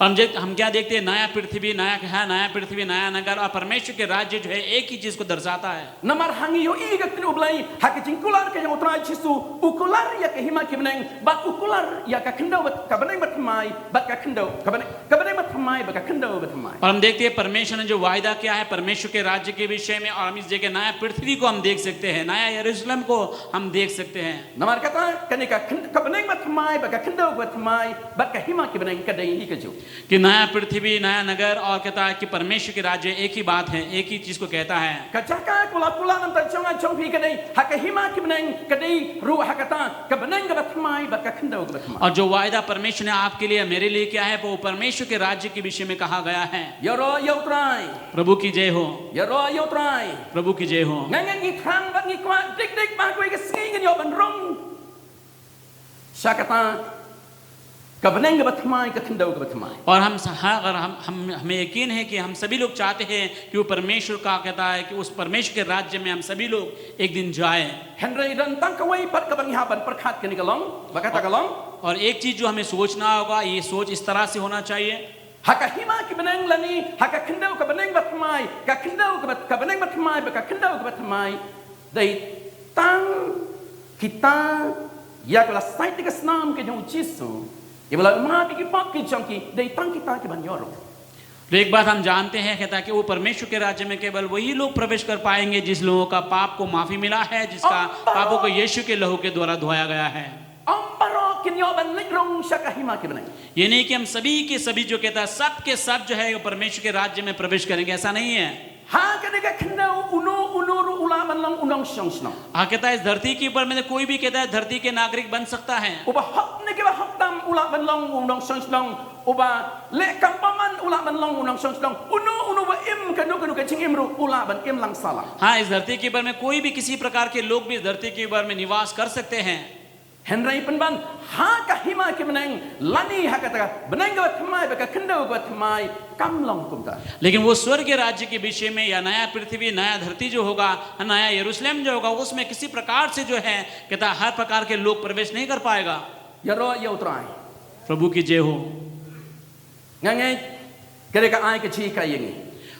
और हम जे-, हम क्या देखते हैं, नया पृथ्वी, नया, है, नया पृथ्वी, नया नगर, और परमेश्वर के राज्य जो है, एक ही चीज को दर्शाता है। Namar ha ngi ïohi ïa ka ktien U Blei ha ka jingkular ka jong U Trai Jisu, u kular ïa ka hima ki bneng, bad u kular ïa ka khyndew bad, ka bneng bathymmai bad ka khyndew, ka bneng, ka bneng bathymmai bad ka khyndew bathymmai. और हम देखते हैं, परमेश्वर ने जो वायदा किया है परमेश्वर के राज्य के विषय में, और हम इस जगह नया पृथ्वी को हम देख सकते हैं, नया यरूशलेम को हम देख सकते हैं। Namar kata, kane ka khyn-, ka bneng bathymmai bad ka khyndew bathymmai bad ka hima ki bneng ka dei hi kajuh. कि नया पृथ्वी, नया नगर, और कहता है कि परमेश्वर के राज्य, एक ही बात है, एक ही चीज को कहता है। Ka jaka kaba la kular na ka bynta jong nga jong phi ka dei, ha ka hima ki bneng ka dei ruh ha kata ka bneng kaba thymmai bad ka khyndew kaba thymmai. और जो वायदा परमेश्वर ने आपके लिए, मेरे लिए किया है, वो परमेश्वर के राज्य के विषय में कहा गया है। Ïaroh ïa U Trai. प्रभु की जय हो। Ïaroh ïa U Trai. प्रभु की जय हो। Nga ngeit ngi thrang bad ngi kwah dik dik ba ha kawei ka sngi ngin ïoh ban rung sha kata ka bneng kaba thymmai, ka khyndew kaba thymmai. और हम स-, हाँ, अगर हम, हम, हमें यकीन है कि हम सभी लोग चाहते हैं कि वो परमेश्वर का, कहता है कि उस परमेश्वर के राज्य में हम सभी लोग एक दिन जाएं। Hynrei don tang kawei pat kaba ngi hap ban pyrkhat, kane ka long, ba kata ka long. और एक चीज जो हमें सोचना होगा, ये सोच इस तरह से होना चाहिए। Ha ka hima ki bneng lane ha ka khyndew ka bneng bathymmai, ka khyndew kaba, ka bneng bathymmai bad ka khyndew kaba thymmai, dei tang kita ïa kiba la sait da ka snam ka jong U Jisu, ïa kiba la map ïa ki pop ki jong ki, dei tang kita ki ban ïoh rung. तो एक बात हम जानते हैं, कहता है कि वो परमेश्वर के राज्य में केवल वही लोग प्रवेश कर पाएंगे जिस लोगों का पाप को माफी मिला है, जिसका पापों को यीशु के लहू के द्वारा धोया गया है। Ym baroh kin ïoh ban leit rung sha ka hima ki bneng. ये नहीं कि हम सभी के सभी, जो कहता है, सब के सब जो है, वो परमेश्वर के राज्य में प्रवेश करेंगे, ऐसा नहीं है। Ha kane ka khyndew uno uno ruh u lah ban long u nongshong shnong. हाँ, कहता है, इस धरती के ऊपर में से कोई भी, कहता है, धरती के नागरिक बन सकता है। Uba hok ne kaba hok tam u lah ban long u nongshong shnong. Uba leh kam bymman u lah ban long u nongshong shnong. Uno uno uba im kano kano ka jingim ruh u lah ban im lang sala. हाँ, इस धरती के ऊपर में कोई भी, किसी प्रकार के लोग भी इस धरती के ऊपर में निवास कर सकते हैं। Hynrei pynban ha ka hima ki bneng lane ha kata ka bneng kaba thymmai bad ka khyndew kaba thymmai kam long kumta. लेकिन वो स्वर्गीय राज्य के विषय में, या नया पृथ्वी, नया धरती जो होगा, नया यरूशलेम जो होगा, उसमें किसी प्रकार से जो है, कहता, हर प्रकार के लोग प्रवेश नहीं कर पाएगा। Ïaroh ïa U Trai. प्रभु की जय हो। Nga ngeit ka dei ka ai ka jinghikai ïa ngi.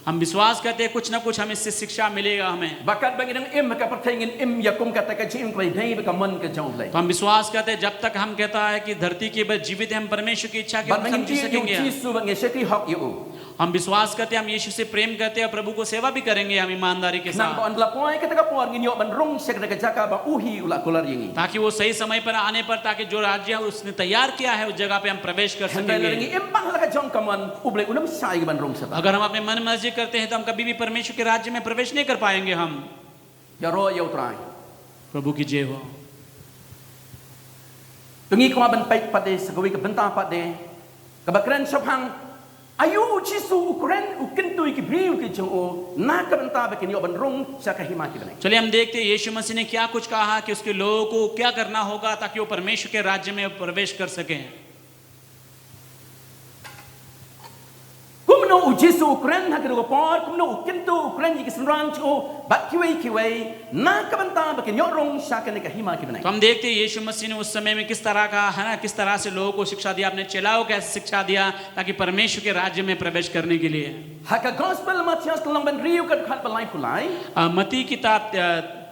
हम विश्वास करते हैं कुछ ना कुछ हमें इससे शिक्षा मिलेगा हमें। Ba katba ngi dang im ha ka pyrthei ngin im ïa kum kata ka jingim kaba ïadei bad ka mon ka jong U Blei. तो हम विश्वास करते हैं, जब तक हम, कहता है कि धरती के ऊपर जीवित हैं, हम परमेश्वर की इच्छा के Bad ba अनुसार ngin जी ïeit ïa U सकेंगे। Jisu bad ngin shakri hok ïa u. हम विश्वास करते हैं, हम यीशु से प्रेम करते हैं और प्रभु को सेवा भी करेंगे हम ईमानदारी के साथ। Nangta ba yn da la poi kata ka por ngin ïoh ban rung sha kata ka jaka ba u hi u la kular ïa ngi. ताकि वो सही समय पर आने पर, ताकि जो राज्य उसने तैयार किया है, उस जगह पे हम प्रवेश कर सकेंगे। Hynrei lada ngi im pat ha la ka jong ka mon, U Blei un ym shai ban rung sha ta. अगर हम अपने मन मर्जी करते हैं, तो हम कभी भी परमेश्वर के राज्य में प्रवेश नहीं कर पाएंगे हम। Ïaroh ïa U Trai. प्रभु की जय हो। To ngi kwah ban peit pat de sha kawei ka bynta pat de kaba kren shaphang aïu U Jisu u kren, u kyntu ïa ki briew ki jong u na ka bynta ba kin ïoh ban rung sha ka hima ki bneng. चलिए हम देखते हैं यीशु मसीह ने क्या कुछ कहा कि उसके लोगों को क्या करना होगा ताकि वो परमेश्वर के राज्य में प्रवेश कर सकें। Kumno U Jisu u kren ha kata ka por, kumno u kyntu u kren ïa ki synran jong u bad kiwei kiwei na ka bynta ba kin ïoh rung sha kane ka hima ki bneng. तो हम देखते हैं यीशु मसीह ने उस समय में किस तरह का, है ना, किस तरह से लोगों को शिक्षा दिया, अपने चेलाओं को कैसे शिक्षा दिया ताकि परमेश्वर के राज्य में प्रवेश करने के लिए। Ha ka Gospel Mathaios ka lynnong ba hynriew ka dkhot ba laiphew lai. अ, मत्ती किताब,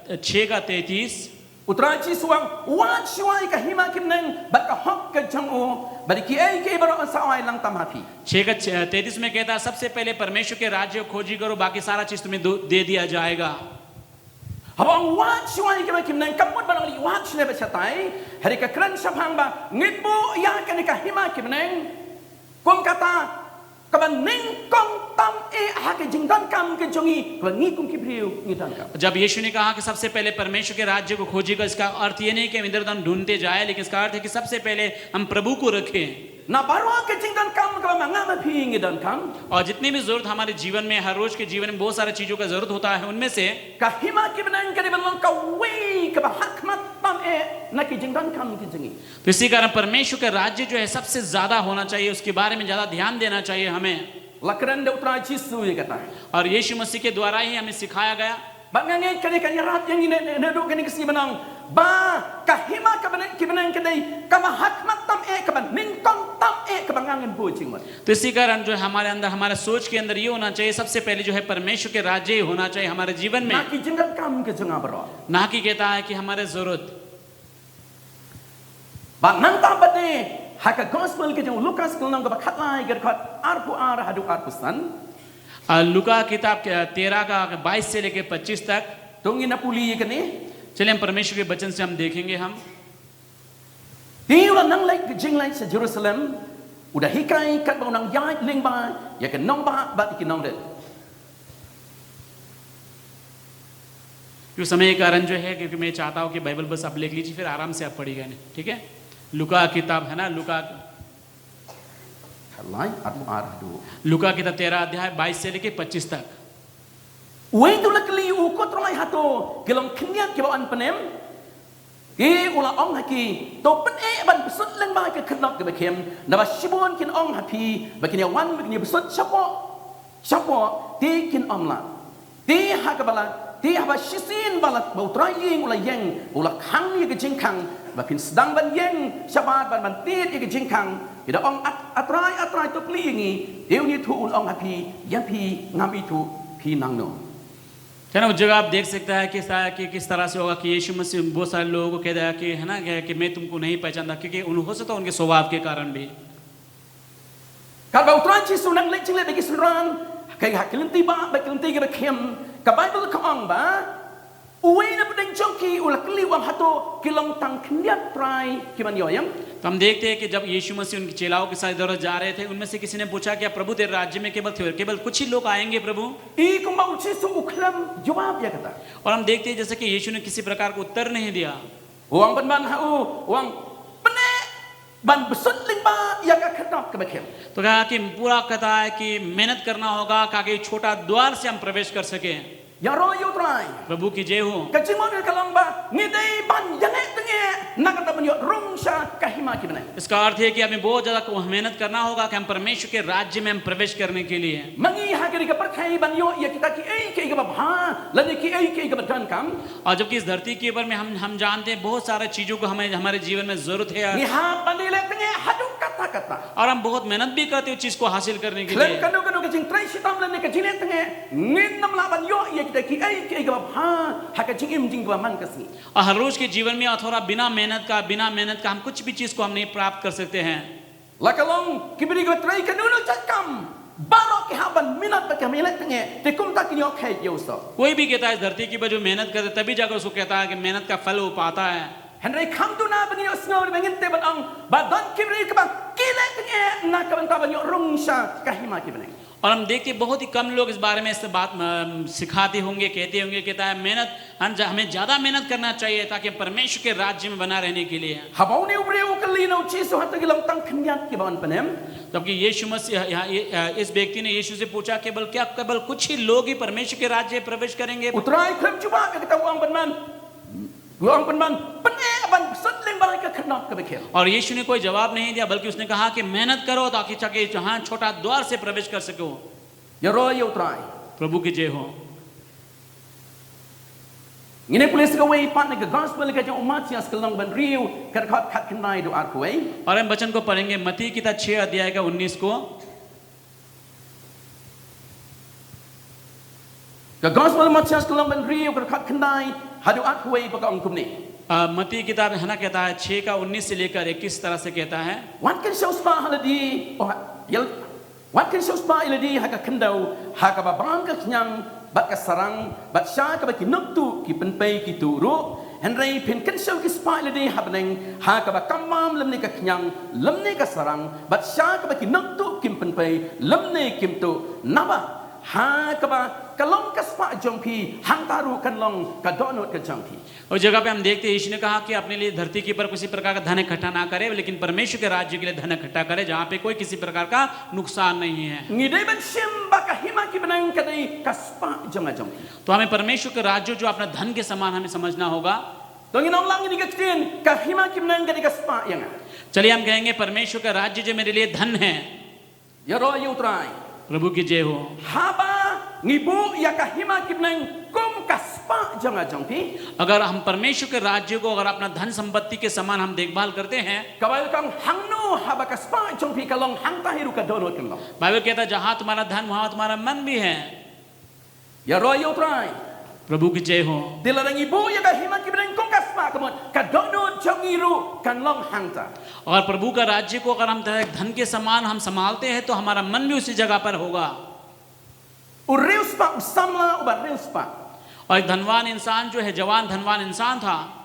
अ, छः का तैंतीस। U Trai Jisu u ong, wad shuwa ïa ka hima ki bneng bad ka hok ka jong u, bad ïa kiei kiei baroh yn sa ai lang tam ha phi. छः का छ-, तैंतीस में कहता है, सबसे पहले परमेश्वर के राज्य को खोजी करो, बाकी सारा चीज तुम्हें दो-, दे दिया जाएगा। Haba u ong wad shuwa ïa ka hima ki bneng, kam mut ban ong leit wad shane bad shatai, hynrei ka kren shaphang ba ngin buh ïa kane ka hima ki bneng kum kata kaba nyngkong tam eh ha ka jingdonkam ka jong ngi, kaba ngi kum ki briew ngi donkam. जब यीशु ने कहा कि सबसे पहले परमेश्वर के राज्य को खोजिएगा, इसका अर्थ ये नहीं कि हम इधर उधर ढूंढते जाए, लेकिन इसका अर्थ है कि सबसे पहले हम प्रभु को रखें। Na baroh ka jingdonkam kaba ma nga ma phi ngi donkam. और जितनी भी जरूरत हमारे जीवन में, हर रोज के जीवन में बहुत सारी चीजों का जरूरत होता है, उनमें से ka hima ki bneng ka dei ban long kawei kaba hakhmat tam eh na ki jingdonkam ki jong ngi. तो इसी कारण परमेश्वर का राज्य जो है सबसे ज्यादा होना चाहिए, उसके बारे में ज्यादा ध्यान देना चाहिए हमें। La kren da U Trai Jisu ïa kata. और यीशु मसीह के द्वारा ही हमें सिखाया गया। Bad nga ngeit kane kan ïarap ïa ngi na, na, naduh kane ka sngi ban ong ba ka hima ka bneng ki bneng ka dei kaba hakhmat tam eh, kaba nyngkong tam eh, kaba nga ngan buh jingmut. तो इसी कारण जो है हमारे अंदर, हमारे सोच के अंदर ये होना चाहिए, सबसे पहले जो है परमेश्वर के राज्य ही होना चाहिए हमारे जीवन में। Na ki jingdonkam ka jong nga baroh. ना कि कहता है कि हमारे जरूरत। Bad nangta pat de ha ka Gospel ka jong u Lukas ka lynnong kaba khatlai ka dkhot arphew ar haduh arphew san. अ, लूका किताब के, अ, तेरह का बाईस से लेके पच्चीस तक। To ngin ïa pule ïa kane. चलिए हम परमेश्वर के वचन से हम देखेंगे हम। Te u la nang leit ka jingleit sha Jerusalem, u da hikai katba u nang ïaid lyngba ïa ki nongbah bad ki nongrit. क्यों समय के कारण जो है, क्योंकि मैं चाहता हूँ कि बाइबल बस आप लिख लीजिए, फिर आराम से आप पढ़िएगा, नहीं? ठीक है, लूका किताब है ना, लूका, Khatlai arphew ar haduh. लूका किताब तेरह अध्याय बाईस से लेके पच्चीस तक। Uwei te u la kylli u, ko Trai, hato ki long khyndiat kiba yn pynim? Te u la ong ha ki, to pyneh ban bsut lyngba ïa ka khyrdop kaba khim, naba shibun kin ong ha phi ba kin ïa wan ba kin ïa bsut shapoh shapoh, te kin ym lah. Te ha kaba la, te haba shisien ba la, ba u trai ïing u la ïeng, u la khang ïa ka jingkhang, ba phin sdang ban ïeng shabar ban, ban tied ïa ka jingkhang. Phi da ong, A, A Trai, A Trai, to plie ïa ngi. Te un ïathuh, un ong ha phi, ïa phi ngam ithuh, phi nangno. है ना, उस जगह आप देख सकता है किस तरह, कि किस तरह से होगा कि यीशु मसीह बहुत सारे लोगों को कह दिया कि, है ना, कि, कि मैं तुमको नहीं पहचानता, क्योंकि उन, हो सकता है उनके स्वभाव के कारण भी। Katba u Trai Jisu u nang leit jingleit bad ki synran, ka, ha ki lynti ba, bad ki lynti kiba khim, ka Baibl ka ong ba uwei na pdeng jong ki u la kylli u ong, hato ki long tang khyndiat trai kiban ïoh ïeng? तो हम देखते हैं कि जब यीशु मसीह उनके चेलाओं के साथ इधर उधर जा रहे थे, उनमें से किसी ने पूछा, क्या प्रभु तेरे राज्य में केवल थे, केवल कुछ ही लोग आएंगे प्रभु? I kumba u Jisu u khlem jubab ïa kata. और हम देखते हैं जैसे कि यीशु ने किसी प्रकार का उत्तर नहीं दिया। U ong pynban ha u, u ong, pyneh ban bsut lyngba ïa ka khyrdop kaba khim. तो कहा कि पूरा कहता है कि मेहनत करना होगा ताकि छोटा द्वार से हम प्रवेश कर सके। Ïaroh ïa U Trai. प्रभु की जय हो। Ka jingmut ka long ba ngi dei ban ïaleh tyngeh na ka bynta ban ïoh rung sha ka hima ki bneng. इसका अर्थ है कि हमें बहुत ज्यादा मेहनत करना होगा कि हम परमेश्वर के राज्य में हम प्रवेश करने के लिए। Ma ngi ha kane ka pyrthei ban ïoh ïa kita kiei kiei kiba bha lane kiei kiei kiba donkam. और जबकि इस धरती के ऊपर में हम हम जानते हैं बहुत सारे चीजों को हमें हमारे जीवन में जरूरत है। Ngi hap ban ïaleh tyngeh haduh katta katta. और हम बहुत मेहनत भी करते हैं उस चीज को हासिल करने के लिए। Khlem kano kano ka jingtrei shitom lane ka jingleh tyngeh ngin ym lah ban ïoh ïa kita kiei kiei kiba bha ha ka jingim jong ngi kaba man ka sngi. और हर रोज के जीवन में अथवा बिना मेहनत का बिना मेहनत का हम कुछ भी चीज को हम नहीं प्राप्त कर सकते हैं। La ka long ki briew kiba trei kano kano ka kam baroh ki hap ban minot bad ki hap ban ïaleh tyngeh, te kumta kin ïoh kheit ïa u soh. कोई भी कहता है इस धरती के ऊपर जो मेहनत करते तभी जाकर उसको कहता है कि मेहनत का फल वो पाता है। Hynrei kham duna ba ngin ïohsngew ne ba ngin tip ban ong ba don ki briew kiba ki ïaleh tyngeh na ka bynta ban ïoh rung sha ka hima ki bneng. और हम देखते हैं, बहुत ही कम लोग इस बारे में इस बात अम, सिखाते होंगे, कहते होंगे, कहता है मेहनत हम ज- हमें ज्यादा मेहनत करना चाहिए ताकि हम परमेश्वर के राज्य में बना रहने के लिए। Haba une u briew u kylli na U Jisu, hato ki long tang khyndiat kiba yn pynim? जबकि यीशु मसीह यहाँ ये, अ, इस व्यक्ति ने यीशु से पूछा, केवल क्या केवल कुछ ही लोग ही परमेश्वर के राज्य में प्रवेश करेंगे? U Trai khlem jubab ïa kata, u ong pynban, u ong pynban, pyneh ban sut lyngba ka khyrdop kaba khim. और यीशु ने कोई जवाब नहीं दिया, बल्कि उसने कहा कि मेहनत करो ताकि ताकि जहाँ छोटा द्वार से प्रवेश कर सको। Ïaroh ïa U Trai. प्रभु की जय हो। Ngin ïa pule sa kawei pat na ka Gospel ka jong u Mathaios ka lynnong ba hynriew, ka dkhot khatkhyndai haduh arphew wei. और हम वचन को पढ़ेंगे, मत्ती किताब छह अध्याय का उन्नीस को। Ka Gospel Mathaios ka lynnong ba hynriew, ka dkhot khatkhyndai haduh arphew wei, ba ka ong kumne. अ, मत्ती किताब है ना, कहता है, छह का उन्नीस से लेकर इक्कीस तरह से कहता है। Wat kynshew spah ha lade, oh, ïa, wat kynshew spah ïa lade ha ka khyndew, ha kaba bam ka khñiang bad ka sarang, bad sha kaba ki nongtuh ki pynpei ki tuh ruh. Hynrei phin kynshew ki spah ïa lade ha bneng, ha kaba kam bam lymne ka khñiang lymne ka sarang, bad sha kaba ki nongtuh kim pynpei lymne kim tuh. Naba ha kaba ka long ka spah jong phi, hangta ruh kan long ka dohnud ka jong phi. उस जगह पे हम देखते हैं, यीशु ने कहा कि अपने लिए धरती के ऊपर किसी प्रकार का धन इकट्ठा ना करे, लेकिन परमेश्वर के राज्य के लिए धन इकट्ठा करे, जहाँ पे कोई किसी प्रकार का नुकसान नहीं है। Ngi dei ban shim ba ka hima ki bneng ka dei ka spah jong nga jong phi. तो हमें परमेश्वर के राज्य जो अपना धन के समान हमें समझना होगा। To ngin ong lang ïa kane ka ktien, ka hima ki bneng ka dei ka spah ïa nga. चलिए हम कहेंगे, परमेश्वर का राज्य जो मेरे लिए धन है। Ïaroh ïa U Trai. प्रभु की जय हो। Haba ngi buh ïa ka hima ki bneng kum ka spah jong nga jong phi, अगर हम परमेश्वर के राज्य को अगर अपना धन संपत्ति के समान हम देखभाल करते हैं, ka Baibl ka ong hangno haba ka spah jong phi ka long, hangta hi ruh ka dohnud kan long. बाइबल कहता है, जहाँ तुम्हारा धन, वहाँ तुम्हारा मन भी है। Ïaroh ïa U Trai. प्रभु की जय हो। Te lada ngi buh ïa ka hima ki bneng kum ka spah, ka mut ka dohnud jong ngi ruh kan long hangta. और प्रभु का राज्य को अगर हम धन के समान हम संभालते हैं, तो हमारा मन भी उसी जगह पर होगा। U riewspah, u samla uba riewspah. और एक धनवान इंसान जो है, जवान धनवान इंसान था।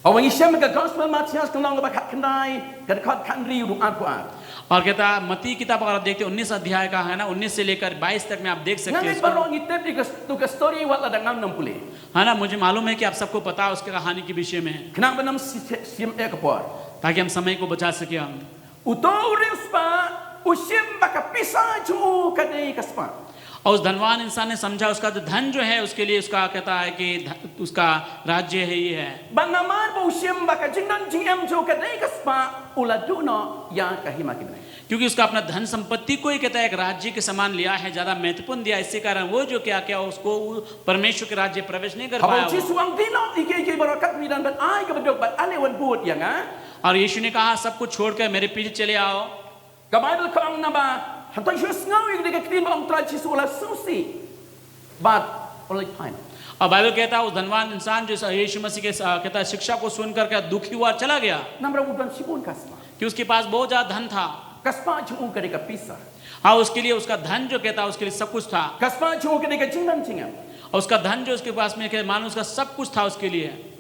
Haba ngi shem ka Gospel Mathaios ka lynnong ba khatkhyndai, ka dkhot khathynriew haduh arphew ar. और कहता, मत्ती किताब अगर आप देखते हैं, उन्नीस अध्याय का है ना, उन्नीस से लेकर बाईस तक में आप देख सकते हैं इसको। Ngi baroh ngi tip ïa ka, to ka story wat lada ngam nym pule. है ना, मुझे मालूम है कि आप सबको पता है उसके कहानी के विषय में। Khnang ban ym shim, shim eh ka por. ताकि हम समय को बचा सके हम। Uto u riewspah u shim ba ka pisa jong u ka dei ka spah. और उस धनवान इंसान ने समझा उसका जो धन जो है उसके लिए उसका कहता है कि ध-, उसका राज्य है, ये है। Bad namar ba u shim ba ka jingdon jingem jong u ka dei ka spah, u la duh noh ïa ka hima ki bneng. क्योंकि उसका अपना धन संपत्ति को ही कहता है एक राज्य के समान लिया है, ज्यादा महत्वपूर्ण दिया, इसी कारण वो जो क्या किया, उसको वो परमेश्वर के राज्य प्रवेश नहीं कर पाया वो। Haba U Jisu u ong, dih noh ïa kiei kiei baroh, kat ngi don, bad ai kaba duk, bad ale wan bud ïa nga. और यीशु ने कहा, सब कुछ छोड़कर मेरे पीछे चले आओ। Ka Baibl ka ong naba, hangta shu sngew ïa kane ka ktien ba ong Trai Jisu u la sngewsih. Bad u la leit phai noh. और बाइबल कहता है, उस धनवान इंसान जो यीशु मसीह के, अ, कहता है, शिक्षा को सुन करके दुखी हुआ और चला गया। Namar u don shibun ka spah. कि उसके पास बहुत ज्यादा धन था। Ka spah jong u ka dei ka pisa. हाँ, उसके लिए उसका धन जो कहता है, उसके लिए सब कुछ था। Ka spah jong u ka dei ka jingdon jingem. और उसका धन जो उसके पास में, मानो उसका सब कुछ था उसके लिए।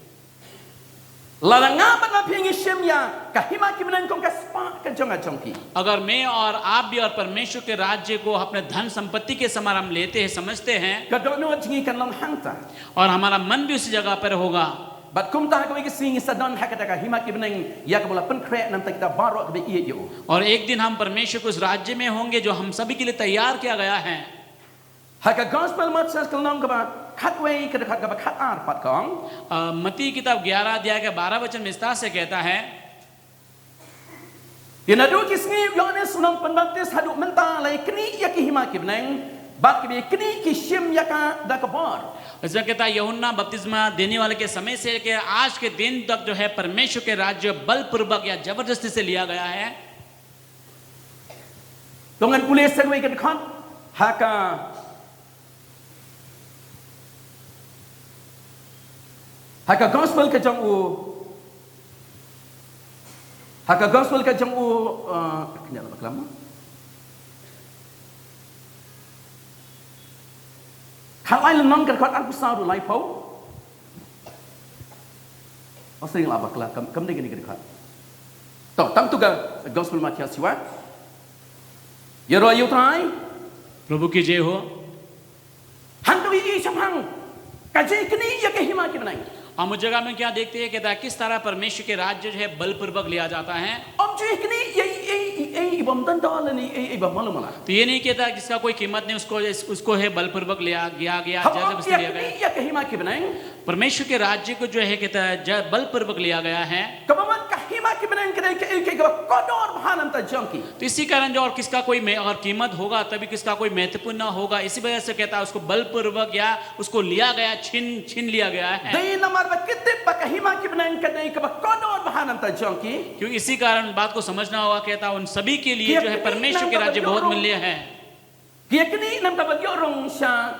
Lada nga bad ma phi ngi shim ïa ka hima ki bneng kum ka spah ka jong nga jong phi, अगर मैं और आप भी और परमेश्वर के राज्य को अपने धन संपत्ति के समान हम लेते हैं, समझते हैं, ka dohnud jong ngi kan long hangta. और हमारा मन भी उसी जगह पर होगा। Bad kumta ha kawei ka sngi sa don ha kata ka hima ki bneng ïa kaba la pynkhreh namar kita baroh kiba ïeit ïa u. और एक दिन हम परमेश्वर के उस राज्य में होंगे जो हम सभी के लिए तैयार किया गया है। Ha ka Gospel Mathaios ka lynnong kaba khatwei ka dkhot kaba khatar pat ka ong. अ, मत्ती किताब ग्यारह अध्याय के बारह वचन में इस तरह से कहता है। Ïa naduh ki sngi u Ïohannes u nongpynbaptis haduh mynta la ïa knieh ïa ki hima ki bneng bad kiba ïa knieh ki shim ïa ka da ka bor. ऐसा कहता है, यूहन्ना बपतिस्मा देने वाले के समय से लेकर आज के दिन तक जो है परमेश्वर के राज्य बलपूर्वक या जबरदस्ती से लिया गया है। To ngan pule sa kawei ka dkhot ha ka ha ka Gospel ka jong u ha ka Gospel ka jong u, uh, kynja la baklam. Khatlai lynnong ka dkhot arphew saw haduh laiphew. Ong sdang la bakla kam kam dei kane ka dkhot. To tang tu ka Gospel Mathaios siwa. Ïaroh ïa U Trai. प्रभु की जय हो। Hangto ïa i shaphang ka jingknieh ïa ka hima ki bneng. हम उस जगह में क्या देखते हैं, कहता है किस तरह परमेश्वर के राज्य जो है बलपूर्वक लिया जाता है। Ym ju knieh ïa i ei i ei i bym don don lane i ei i bym malu mala. तो ये नहीं कहता कि इसका कोई कीमत नहीं, उसको उसको है बलपूर्वक लिया गया गया, Haba jabardasti ïa लिया गया। Knieh ïa ka hima ki bneng. परमेश्वर के राज्य को जो है कहता है ज- बलपूर्वक लिया गया है। Kaba mut ka hima ki bneng ka dei kaei kaei kaba kordor bha na bynta jong ki. तो इसी कारण जो और किसका कोई में और कीमत होगा तभी किसका कोई महत्वपूर्ण होगा, इसी वजह से कहता है उसको बलपूर्वक या उसको लिया गया, छीन छीन लिया गया है। Dei namar ba ki tip ba ka hima ki bneng ka dei kaba kordor bha na bynta jong ki. क्यों इसी कारण बात को समझना होगा, कहता है उन सभी के लिए जो है परमेश्वर के राज्य बहुत मूल्य है। Ki ïa knieh namar ka ban ïoh rung sha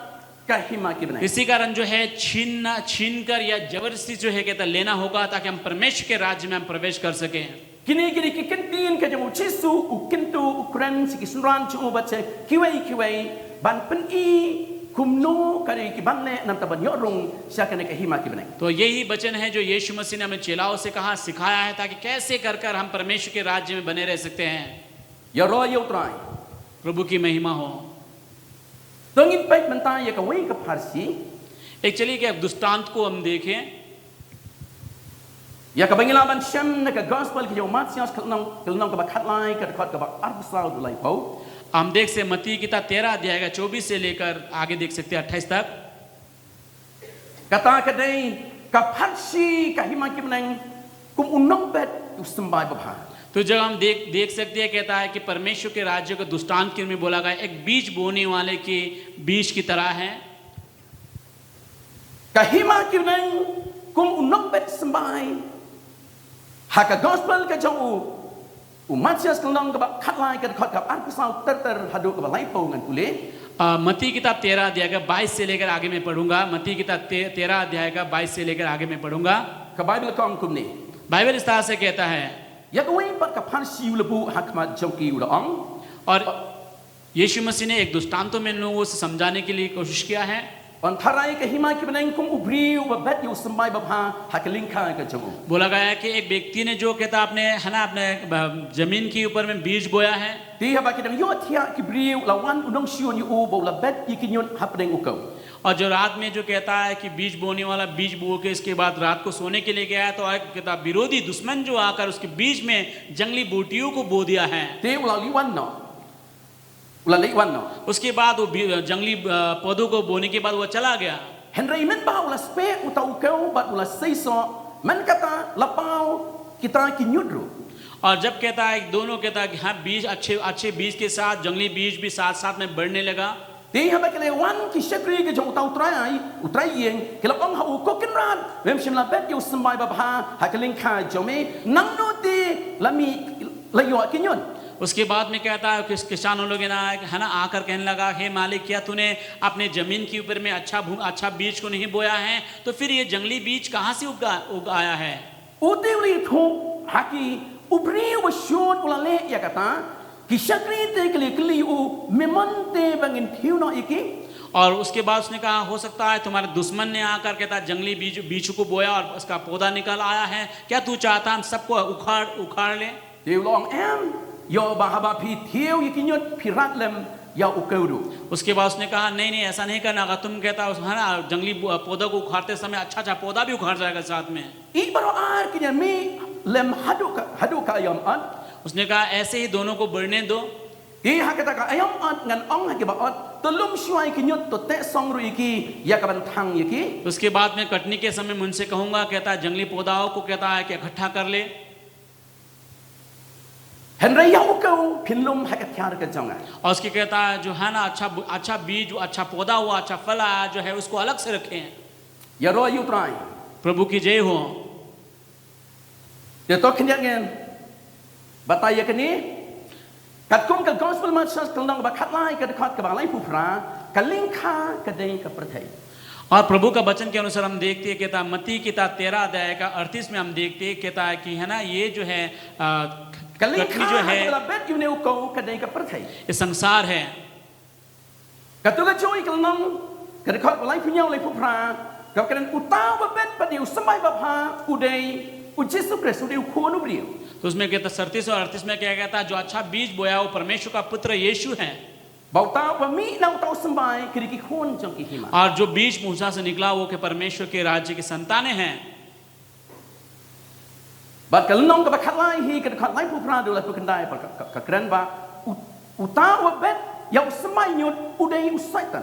ka hima ki bneng. इसी कारण जो है छीनना, छीन कर या जबरदस्ती जो है कहता लेना होगा ताकि हम परमेश्वर के राज्य में हम प्रवेश कर सकें। Kine kine ki kyntien ka jong u Jisu, u kyntu, u kren sha ki synran jong u bad sha kiwei kiwei ban pyni kumno ka dei ki ban leh namar ka ban ïoh rung sha kane ka hima ki bneng. तो यही वचन है जो यीशु मसीह ने अपने चेलाओं से कहा, सिखाया है, ताकि कैसे कर कर हम परमेश्वर के राज्य में बने रह सकते हैं। Ïaroh ïa U Trai. प्रभु की महिमा हो। To ngin peit mynta ïa kawei ka pharshi. एक चलिए कि अब दृष्टांत को हम देखें। Ïa kaba ngi lah ban shem na ka Gospel ka jong u Mathaios ka lynnong, ka lynnong kaba khatlai ka dkhot kaba arphew saw haduh laiphew. हम देख से मत्ती किताब तेरह अध्याय का चौबीस से लेकर आगे देख सकते हैं अट्ठाईस तक। Kata ka dei ka pharshi ka hima ki bneng kum u nongbet u symbai babha. तो जब हम देख देख सकते हैं, कहता है कि परमेश्वर के राज्य का दृष्टांत के में बोला गया, एक बीज बोने वाले के बीज की तरह है। Ka hima ki bneng kum u nongbet symbai. Ha ka Gospel ka jong u U Mathaios ka lynnong kaba khatlai ka dkhot kaba arphew saw ter ter haduh kaba laiphew ngan pule. अ, मत्ती किताब तेरह अध्याय का बाईस से लेकर आगे मैं पढ़ूंगा। मत्ती किताब ते-, तेरह अध्याय का बाईस से लेकर आगे मैं पढ़ूंगा। Ka Baibl ka ong kumne. बाइबल इस तरह से कहता है। Ïa kawei pat ka pharshi u la buh ha khmat jong ki u la ong. और यीशु मसीह ने एक दृष्टांतों में लोगों से समझाने के लिए कोशिश किया है। Yn tharai ka hima ki bneng kum u briew uba bet ïa u symbai babha ha ka lyngkha ka jong u. बोला गया है कि एक व्यक्ति ने जो कहता अपने, है ना, अपने, अ, जमीन के ऊपर में बीज बोया है। Te haba ki dang ïohthiah ki briew la wan u nongshun ïa u ba u la bet ïa ki ñiut hapdeng u kew. और जो रात में जो कहता है कि बीज बोने वाला बीज बो के इसके बाद रात को सोने के लिए गया, तो एक कहता विरोधी दुश्मन जो आकर उसके बीच में जंगली बूटियों को बो दिया है। Te u la leit wan noh. U la leit wan noh. उसके बाद वो भी, जंगली, अ, पौधों को बोने के बाद वो चला गया। Hynrei mynba u la speh uta u kew bad u la sei soh, mynta la paw kita ki ñiut ruh. और जब कहता है, दोनों कहता है कि हाँ, बीज अच्छे, अच्छे बीज के साथ जंगली बीज भी साथ-साथ में बढ़ने लगा। Te haba ki la wan ki shakri ki jong uta u trai, u trai ïing, ki la ong ha u, ko kynrad, mem shym la bet ïa u symbai babha ha ka lyngkha jong me, nangno te la mih, la ïoh ki ñiut. उसके बाद में कहता है, किस-, किसानों लोग ना, है ना, आकर कहने लगा, "हे मालिक, क्या तूने अपने जमीन के ऊपर में अच्छा भू-, अच्छा बीज को नहीं बोया है? तो फिर ये जंगली बीज कहाँ से उगा-, उगाया है?" U te u la ïathuh ha ki, u briew uba shun u la leh ïa kata, ki shakri te ki la kylli u, me mon te ba ngin thiew noh ïa ki? और उसके बाद उसने कहा, "हो सकता है तुम्हारे दुश्मन ने आकर कहता जंगली बीज, बीज को बोया और उसका पौधा निकल आया है। क्या तू चाहता हम सबको उखाड़, उखाड़ लें?" Te u la ong, em, ïoh ba haba phi thiew ïa ki ñiut phi rat lem, ïa u kew ruh. उसके बाद उसने कहा, नहीं नहीं, ऐसा नहीं करना। अगर तुम कहता उस, है ना, जंगली बु- पौधा को उखाड़ते समय अच्छा अच्छा पौधा भी उखाड़ जाएगा साथ में। Ïeit baroh ar ki ïa mih lem haduh ka, haduh ka aïom ot. उसने कहा, ऐसे ही दोनों को बढ़ने दो। Ïeit ha kata ka aïom ot ngan ong ha kiba ot, to lum shuwa ïa ki ñiut, to teh song ruh ïa ki ïa ka ban thang ïa ki. उसके बाद में कटनी के समय मैं उनसे कहूंगा, कहता है, जंगली पौधाओं को, कहता है कि इकट्ठा कर ले। Hynrei ïa u kew phin lum ha ka thiar ka jong nga. और उसके कहता है, जो है ना, अच्छा बु- अच्छा बीज, अच्छा पौधा हुआ, अच्छा फल आया जो है, उसको अलग से रखें। Ïaroh ïa u Trai. प्रभु की जय हो। Te to khyndiat ngin batai ïa kane. Katkum ka Gospel Mathaios ka lynnong ba khatlai, ka dkhot kaba laiphew phra, ka lyngkha ka dei ka pyrthei. और प्रभु का वचन के अनुसार हम देखते हैं, कहता है, मत्ती किताब तेरह अध्याय का अड़तीस में हम देखते हैं, कहता है कि, है ना, ये जो है, आ, Ka कटनी जो lyngkha है, ha la bet ïa une u kew ka dei ka pyrthei. ये संसार है। Katto katne ka lynnong, ka dkhot ba laiphew hynñiew, laiphew phra, ka kren, uta uba bet pat ïa u symbai babha u dei u Jisu Khrist, u dei u Khun u briew. तो उसमें कहता, सड़तीस और अड़तीस में क्या कहता, जो अच्छा बीज बोया वो परमेश्वर का पुत्र यीशु है। Bad uta uba mih na uta u symbai ki dei ki khun jong ki hima. और जो बीज मूसा से निकला वो के परमेश्वर के राज्य की संतानें हैं। Bad ka lynnong kaba khatlai hi, ka dkhot laiphew phra haduh laiphew khyndai pat ka, ka, ka kren ba u, uta uba bet ïa u symbai ñiut u dei u Soitan.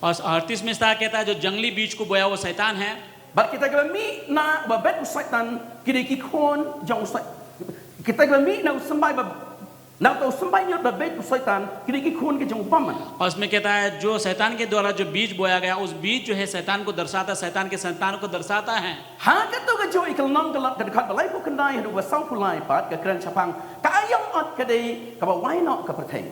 और अड़तीस में इस तरह कहता है, जो जंगली बीज को बोया वो शैतान है। Bad kita kiba mih na uba bet u Soitan ki dei ki khun jong u Soitan. Kita kiba mih na u symbai ba, na uta u symbai ñiut ba bet u Soitan ki dei ki khun ki jong u bymman. और उसमें कहता है, जो शैतान के द्वारा जो बीज बोया गया, उस बीज जो है शैतान को दर्शाता है, शैतान के संतान को दर्शाता है। Ha katto katne ka lynnong ka la, ka dkhot ba laiphew khyndai haduh ba sawphew lai pat ka kren shaphang ka aïom ot ka dei kaba wai noh ka pyrthei.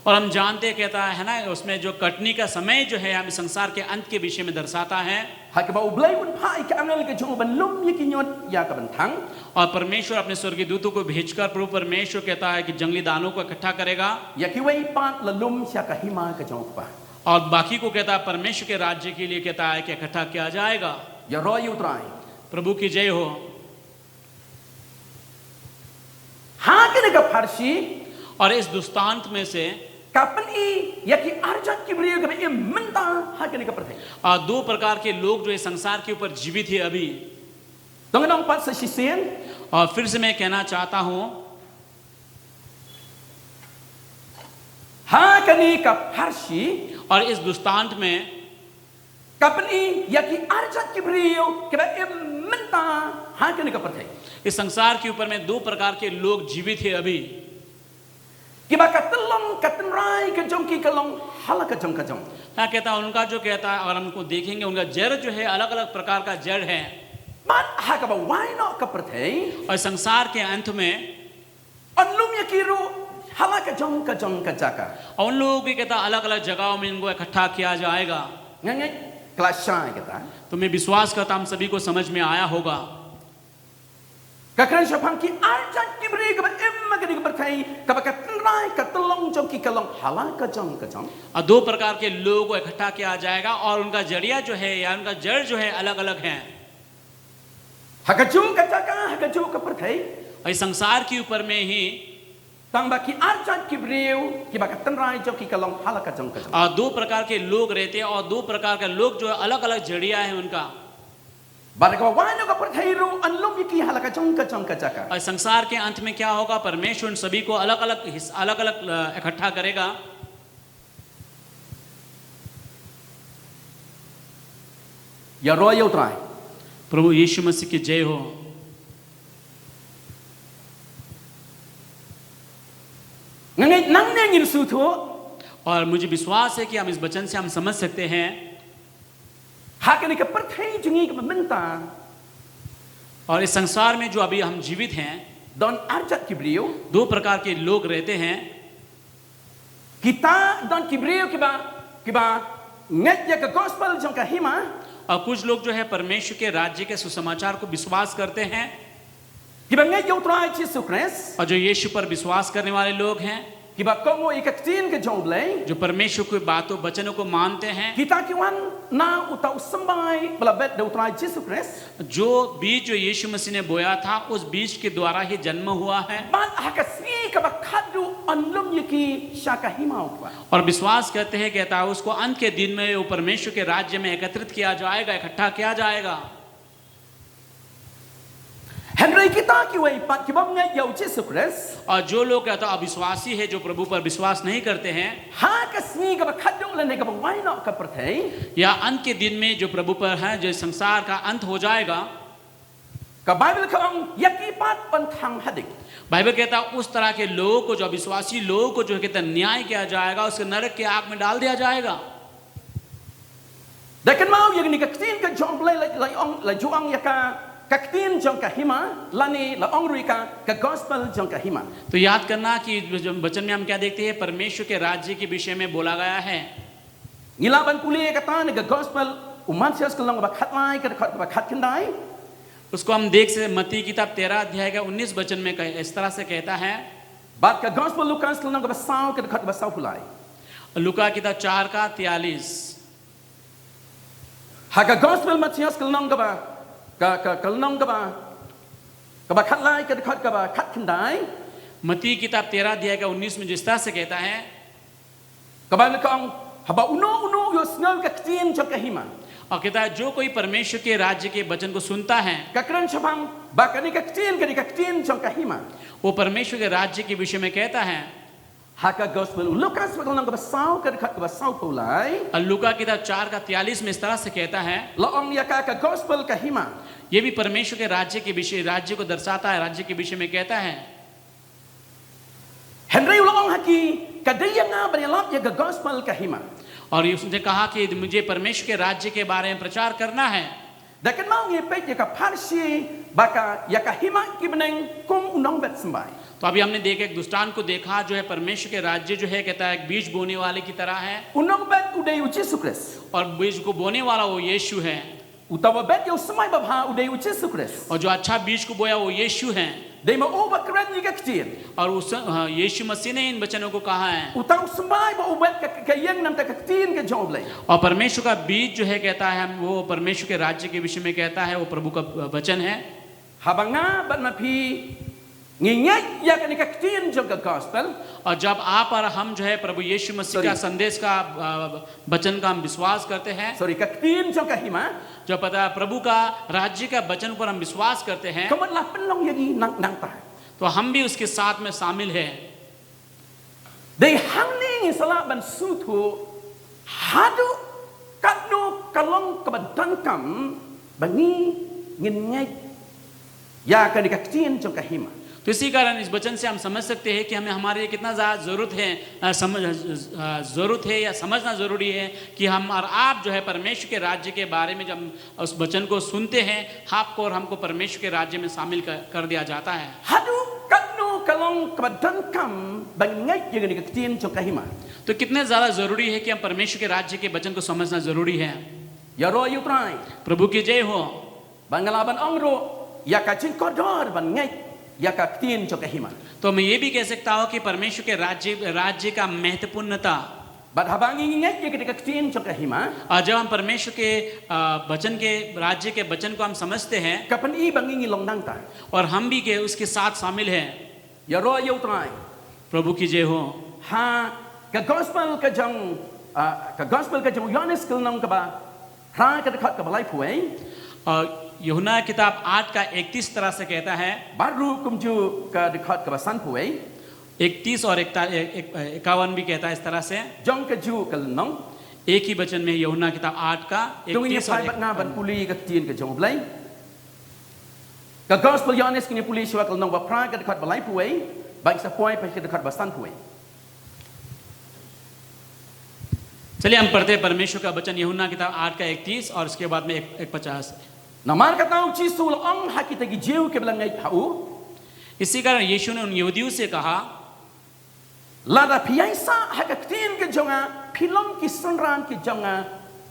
और हम जानते हैं, कहता है ना, उसमें जो कटनी का समय जो है, हमें संसार के अंत के विषय में दर्शाता है। Ha kaba U Blei un phah ïa ki angel ki jong u ban lum ïa ki ñiut ïa ka ban thang. और परमेश्वर अपने स्वर्गीय दूतों को भेजकर, प्रभु परमेश्वर कहता है कि जंगली दानों को इकट्ठा करेगा। Ïa kiwei pat la lum sha ka hima ka jong u Kpa. और बाकी को, कहता है, परमेश्वर के राज्य के लिए, कहता है कि इकट्ठा किया जाएगा। Ïaroh ïa u Trai. प्रभु की जय हो। Ha kane ka pharshi. और इस दृष्टांत में से Ka pyni ïa ki arjat ki briew kiba im mynta ha kane ka pyrthei. आ, दो प्रकार के लोग जो इस संसार के ऊपर जीवित है अभी। To ngan ong pat sa shisien. और फिर से मैं कहना चाहता हूँ, Ha kane ka pharshi. और इस दृष्टांत में Ka pyni ïa ki arjat ki briew kiba im mynta ha kane ka pyrthei. इस संसार के ऊपर में दो प्रकार के लोग जीवित है अभी। Kiba ka tyllong ka tynrai ka jong ki ka long ha la ka jong ka jong. क्या कहता है उनका, जो कहता है, अगर हमको देखेंगे, उनका जड़ जो है, अलग अलग प्रकार का जड़ है। Bad ha kaba wai noh ka pyrthei. और संसार के अंत में Yn lum ïa ki ruh ha la ka jong ka jong ka jaka. और उन लोगों की, कहता, अलग अलग जगहों में इनको इकट्ठा किया जाएगा। Nga ngeit ka la shai kata. तो मैं विश्वास करता, हम सभी को समझ में आया होगा। Ka kren shaphang ki arjat ki briew kiba im ha kane ka pyrthei, kaba ka tynrai ka tyllong jong ki ka long ha la ka jong ka jong. और दो प्रकार के लोगों को इकट्ठा किया जाएगा और उनका जड़िया जो है या उनका जड़ जो है, अलग अलग है। Ha kajuh ka jaka, ha kajuh ka pyrthei. और इस संसार के ऊपर में ही Tang ba ki arjat ki briew kiba ka tynrai jong ki ka long ha la ka jong ka jong. आ, दो प्रकार के लोग रहते हैं और दो प्रकार के लोग जो अलग अलग जड़िया है उनका। Bad ha kaba wai noh ka pyrthei ruh yn lum ïa ki ha la ka jong ka jong ka jaka. और संसार के अंत में क्या होगा, परमेश्वर उन सभी को अलग अलग अलग अलग इकट्ठा करेगा। Ïaroh ïa u Trai. प्रभु यीशु मसीह की जय हो। Nga ngeit nangne ngin sngewthuh. और मुझे विश्वास है कि हम इस वचन से हम समझ सकते हैं। Ha kane ka pyrthei jong ngi kaba mynta. और इस संसार में जो अभी हम जीवित हैं, Don arjat ki briew. दो प्रकार के लोग रहते हैं। Kita don ki briew kiba, kiba ngeit ïa ka gospel jong ka hima. और कुछ लोग जो है परमेश्वर के राज्य के सुसमाचार को विश्वास करते हैं। Kiba ngeit ïa u Trai Jisu Khrist. और जो यीशु पर विश्वास करने वाले लोग हैं। Kiba kohnguh ïa ka ktien ka jong U Blei. जो परमेश्वर की बातों वचनों को मानते हैं, Kita ki wan na uta u symbai ba la bet da U Trai Jisu Khrist. जो बीज जो यीशु मसीह ने बोया था, उस बीज के द्वारा ही जन्म हुआ है। Bad ha ka sngi kaba khadduh yn lum ïa ki sha ka hima U Trai. और विश्वास करते हैं, कहता है, उसको अंत के दिन में वो परमेश्वर के राज्य में एकत्रित किया जाएगा, इकट्ठा किया जाएगा। Hynrei kita kiwei pat kibym ngeit ïa U Jisu Khrist. और जो लोग, कहता, अविश्वासी है, जो प्रभु पर विश्वास नहीं करते हैं, Ha ka sngi kaba khadduh lane kaba wai noh ka pyrthei. या अंत के दिन में जो प्रभु पर है, जो संसार का अंत हो जाएगा, Ka Baibl ka ong ïa ki pat yn thang hadien. बाइबल कहता है, उस तरह के लोगों को, जो अविश्वासी लोगों को, जो कहता है, न्याय किया जाएगा, उसके नरक की आग में डाल दिया जाएगा। Da kynmaw ïa kane ka ktien ka jong U Blei la, la ong, la ju ong ïa ka, ka ktien jong ka hima, lane la ong ruh ïa ka, ka gospel jong ka hima. तो याद करना कि जो वचन में हम क्या देखते हैं, परमेश्वर के राज्य के विषय में बोला गया है। Ngi lah ban pule ïa kata na ka gospel u Mathaios ka lynnong kaba khatlai ka dkhot kaba khatkhyndai. उसको हम देख से मत्ती किताब तेरह अध्याय का उन्नीस वचन में कह, इस तरह से कहता है। Bad ka gospel Lukas ka lynnong kaba saw ka dkhot kaba sawphew lai. लूका किताब चार का तैंतालीस। Ha ka gospel Mathaios ka lynnong kaba, ka, ka, ka lynnong kaba, kaba khatlai ka dkhot kaba khatkhyndai. मत्ती किताब तेरह अध्याय का उन्नीस में जिस तरह से कहता है, Ka Baibl ka ong, haba uno uno u ïohsngew ka ktien jong ka hima. और कहता है, जो कोई परमेश्वर के राज्य के वचन को सुनता है, Ka kren shaphang ba kane ka ktien, kane ka ktien jong ka hima. वो परमेश्वर के राज्य के विषय में कहता है। Ha ka gospel u Lukas ka lynnong kaba saw ka dkhot kaba sawphew lai. और लूका किताब चार का तैंतालीस में इस तरह से कहता है। La ong ïa ka ka gospel ka hima. ये भी परमेश्वर के राज्य के विषय, राज्य को दर्शाता है, राज्य के विषय में कहता है। Hynrei u la ong ha ki, ka dei ïa nga ban ïalap ïa ka gospel ka hima. और उसने कहा कि मुझे परमेश्वर के राज्य के बारे में प्रचार करना है। Da kynmaw ngi peit ïa ka pharshi ba ka, ïa ka hima ki bneng kum u nongbet symbai. तो अभी हमने देखा, एक दृष्टांत को देखा, जो है परमेश्वर के राज्य जो है, कहता है, एक बीज बोने वाले की तरह है। U nongbet u dei U Jisu Khrist. और बीज को बोने वाला वो यीशु है। Uta uba bet ïa u symbai babha u dei U Jisu Khrist. और जो अच्छा बीज को बोया, वो यीशु है। Dei ma u ba kren ïa ka ktien. और उस, हाँ, यीशु मसीह ने इन वचनों को कहा है। Uta u symbai ba u bet ka, ka ïeng namar ka ktien ka jong U Blei. और परमेश्वर का बीज जो है, कहता है, हम, वो परमेश्वर के राज्य के विषय में कहता है, वो प्रभु का वचन है। Haba nga bad ma phi ngi ngeit ïa kane ka ktien jong ka gospel. और जब आप और हम जो है, प्रभु यीशु मसीह Sorry. का संदेश का, अ, वचन का हम विश्वास करते हैं, Sorry, ka ktien jong ka hima. जो पता है, प्रभु का राज्य का वचन पर हम विश्वास करते हैं, Ka mut la pynlong ïa ngi nang, nangta. तो हम भी उसके साथ में शामिल हैं। Dei hangne ngi sa lah ban sngewthuh haduh katno ka long kaba donkam ba ngi ngin ngeit ïa kane ka ktien jong ka hima. तो इसी कारण इस वचन से हम समझ सकते हैं कि हमें, हमारे लिए कितना ज़्यादा ज़रूरत है, अ, समझ, अ, ज़रूरत है या समझना ज़रूरी है कि हम और आप जो है, परमेश्वर के राज्य के बारे में जब हम उस वचन को सुनते हैं, आपको और हमको परमेश्वर के राज्य में शामिल कर, कर दिया जाता है। Haduh katno ka long kaba donkam ba ngi ngeit ïa kane ka ktien jong ka hima. तो कितने ज़्यादा ज़रूरी है कि हम परमेश्वर के राज्य के वचन को समझना ज़रूरी है। Ïaroh ïa U Trai. प्रभु की जय हो। Ba nga lah ban ong ruh ïa ka jingkordor ban ngeit ïa ka ktien jong ka hima. तो मैं ये भी कह सकता हूँ कि परमेश्वर के राज्य, राज्य का महत्वपूर्णता। Bad haba ngi ngeit ïa ka ktien jong ka hima, और जब हम परमेश्वर के, अ, वचन के, राज्य के वचन को हम समझते हैं, ka pyni ba ngi ngi long nangta. और हम भी के उसके साथ शामिल हैं। Ïaroh ïa U Trai. प्रभु की जय हो। Ha ka gospel ka jong, ah, ka gospel ka jong Ïohannes ka lynnong kaba phra ka dkhot kaba laiphew wei. और यूहन्ना किताब आठ का इकतीस तरह से कहता है, Bad ruh kumjuh ka dkhot kaba sanphew wei. इकतीस और इकता-, एक, एक, इक्यावन भी कहता है इस तरह से। Jong kajuh ka lynnong. एक ही वचन में यूहन्ना किताब आठ का To ngin ïa इकतीस और phai bad nga ban इक्यावन। pule ka ktien ka jong U Blei. Ka gospel Ïohannes ngin ïa pule shuwa ka lynnong ba phra ka dkhot ba laiphew wei, bad sa poi pat ka dkhot ba sanphew wei. चलिए हम पढ़ते हैं परमेश्वर का वचन, यूहन्ना किताब आठ का इकतीस और उसके बाद में एक, एक पचास। Namar kata U Jisu u la ong ha kita ki Jiw kiba la ngeit ha u. इसी कारण यीशु ने उन यहूदियों से कहा, Lada phi ïaisah ha ka ktien ka jong nga, phi long ki synran ki jong nga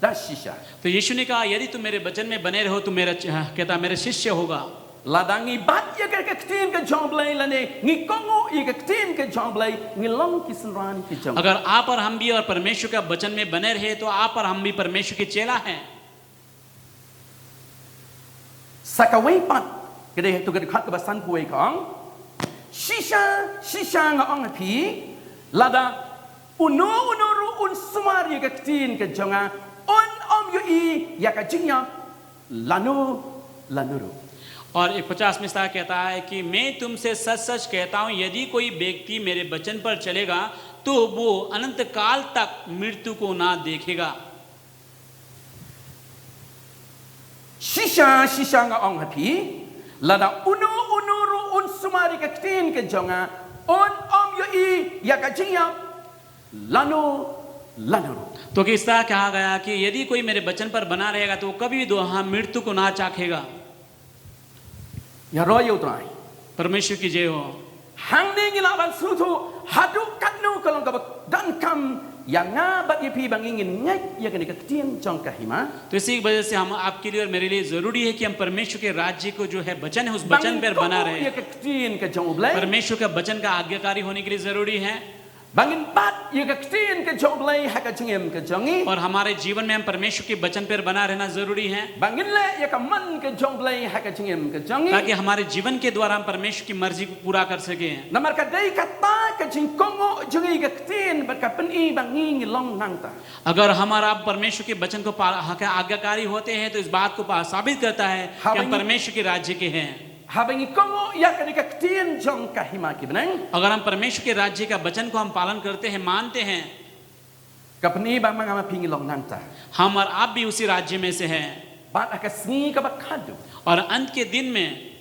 da shisha. तो यीशु ने कहा, यदि तुम मेरे वचन में बने रहो, तुम मेरा च-, कहता, मेरे शिष्य होगा। Lada ngi bat ïa ka, ka ktien ka jong U Blei lane ngi kohnguh ïa ka ktien ka jong U Blei, ngi long ki synran ki jong. अगर आप और हम भी और परमेश्वर का वचन में बने रहे, तो आप और हम भी परमेश्वर के चेला हैं। Sa kawei pat, ka dei ha ka dkhot kaba sanphew wei ka ong: Shisha, shisha nga ong ha phi, lada uno uno ruh un sumar ïa ka ktien ka jong nga, un ym ïohi ïa ka jingïap lano lano ruh. और एक पचास में ऐसा कहता है कि मैं तुमसे सच-सच कहता हूँ, यदि कोई व्यक्ति मेरे वचन पर चलेगा, तो वो अनंत काल तक मृत्यु को ना देखेगा। Shisha, shisha nga ong ha phi, lada uno uno ruh un sumar ïa ka ktien ka jong nga, un ym ïohi ïa ka jingïap lano lano ruh. तो किस तरह कहा गया कि यदि कोई मेरे वचन पर बना रहेगा, तो वो कभी भी दो, हाँ, मृत्यु को ना चाखेगा। Ïaroh ïa U Trai. परमेश्वर की जय हो। Hangne ngi lah ban sngewthuh haduh katno ka long kaba donkam ïa nga bad ïa phi ba ngin ngeit ïa kane ka ktien jong ka hima. तो इसी वजह से हम आपके लिए और मेरे लिए जरूरी है कि हम परमेश्वर के राज्य को, जो है वचन है, उस वचन पर बना रहे। Ba ngin kohnguh ïa ka ktien ka jong U Blei. परमेश्वर का वचन का आज्ञाकारी होने के लिए जरूरी है। Ba ngin bat ïa ka ktien ka jong U Blei ha ka jingim ka jong ngi. और हमारे जीवन में हम परमेश्वर के वचन पर बना रहना जरूरी है। Ba ngin leh ïa ka mon ka jong U Blei ha ka jingim ka jong ngi. ताकि हमारे जीवन के द्वारा हम परमेश्वर की मर्जी को पूरा कर सकें। Namar ka dei kata ka jingkohnguh jong ngi ïa ka ktien bad ka pyni ba ngi ngi long nangta. अगर हमारा परमेश्वर के वचन को पा-, हाँ, का आज्ञाकारी होते हैं, तो इस बात को पा-, साबित करता है कि हम परमेश्वर के राज्य के हैं। Haba ngi kohnguh ïa kane ka ktien jong ka hima ki bneng. अगर हम परमेश्वर के राज्य का वचन को हम पालन करते हैं, मानते हैं, ka pyni ba ma nga ma phi ngi long nangta. हम और आप भी उसी राज्य में से हैं। Bad ha ka sngi kaba khadduh. और अंत के दिन में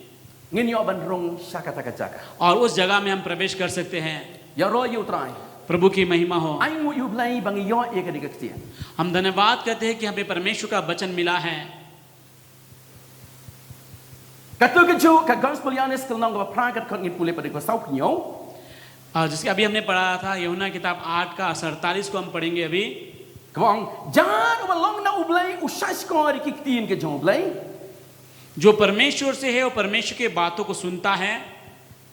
ngin ïoh ban rung sha kata ka jaka. और उस जगह में हम प्रवेश कर सकते हैं। Ïaroh ïa U Trai. प्रभु की महिमा हो। Ai nguh ïa U Blei ba ngi ïoh ïa kane ka ktien. हम धन्यवाद करते हैं कि हमें परमेश्वर का वचन मिला है। Katto katne ka Gospel Ïoannis ka lynnong kaba phra ka dkhot ngin pule pat dei kaba saw phew hynñiew. आ, जैसे कि अभी हमने पढ़ा था, यूहन्ना किताब आठ का सैंतालीस को हम पढ़ेंगे अभी। Kaba ong, jar uba long na U Blei u shahshkor ïa ki ktien ka jong U Blei. जो परमेश्वर से है, वो परमेश्वर के बातों को सुनता है।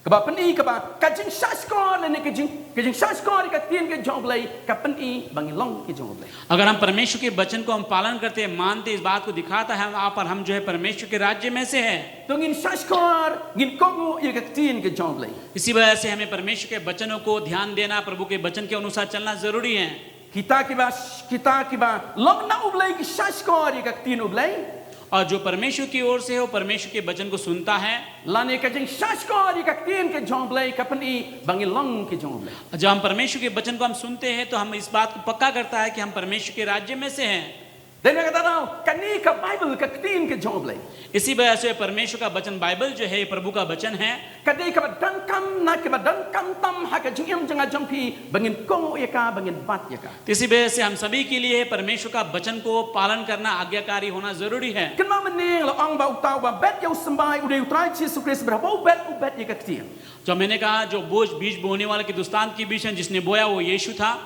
Kaba pyni kaba ka jingshahshkor lane ka jing, ka jingshahshkor ïa ka ktien ka jong U Blei ka pyni ba ngi long ki jong U Blei. अगर हम परमेश्वर के वचन को हम पालन करते हैं, मानते, इस बात को दिखाता है, हम, आप और हम जो है परमेश्वर के राज्य में से हैं। To ngin shahshkor, ngin kohnguh ïa ka ktien ka jong U Blei. इसी वजह से हमें परमेश्वर के वचनों को ध्यान देना, प्रभु के वचन के अनुसार चलना जरूरी है। Kita kiba, kita kiba long na U Blei ki shahshkor ïa ka ktien U Blei. और जो परमेश्वर की ओर से हो, परमेश्वर के वचन को सुनता है। Lane ka jingshahshkor ïa ka ktien ka jong U Blei ka pyni ba ngi long ki jong U Blei. जब हम परमेश्वर के वचन को हम सुनते हैं, तो हम इस बात को पक्का करता है कि हम परमेश्वर के राज्य में से हैं। Dei na kata daw, kane ka Baibl ka ktien ka jong U Blei. इसी वजह से परमेश्वर का वचन, बाइबल जो है, प्रभु का वचन है। Ka dei kaba donkam, na kaba donkam tam ha ka jingim jong nga jong phi ba ngin kohnguh ïa ka, ba ngin bat ïa ka. तो इसी वजह से हम सभी के लिए परमेश्वर का वचन को पालन करना आज्ञाकारी होना जरूरी है। Kynmaw mynne la ong ba uta uba bet ïa u symbai u dei U Trai Jisu Khrist, bad haba u bet, u bet ïa ka ktien. जो मैंने कहा, जो बोझ, बीज बोने वाले के दृष्टांत के बीच में जिसने बोया, वो यीशु था।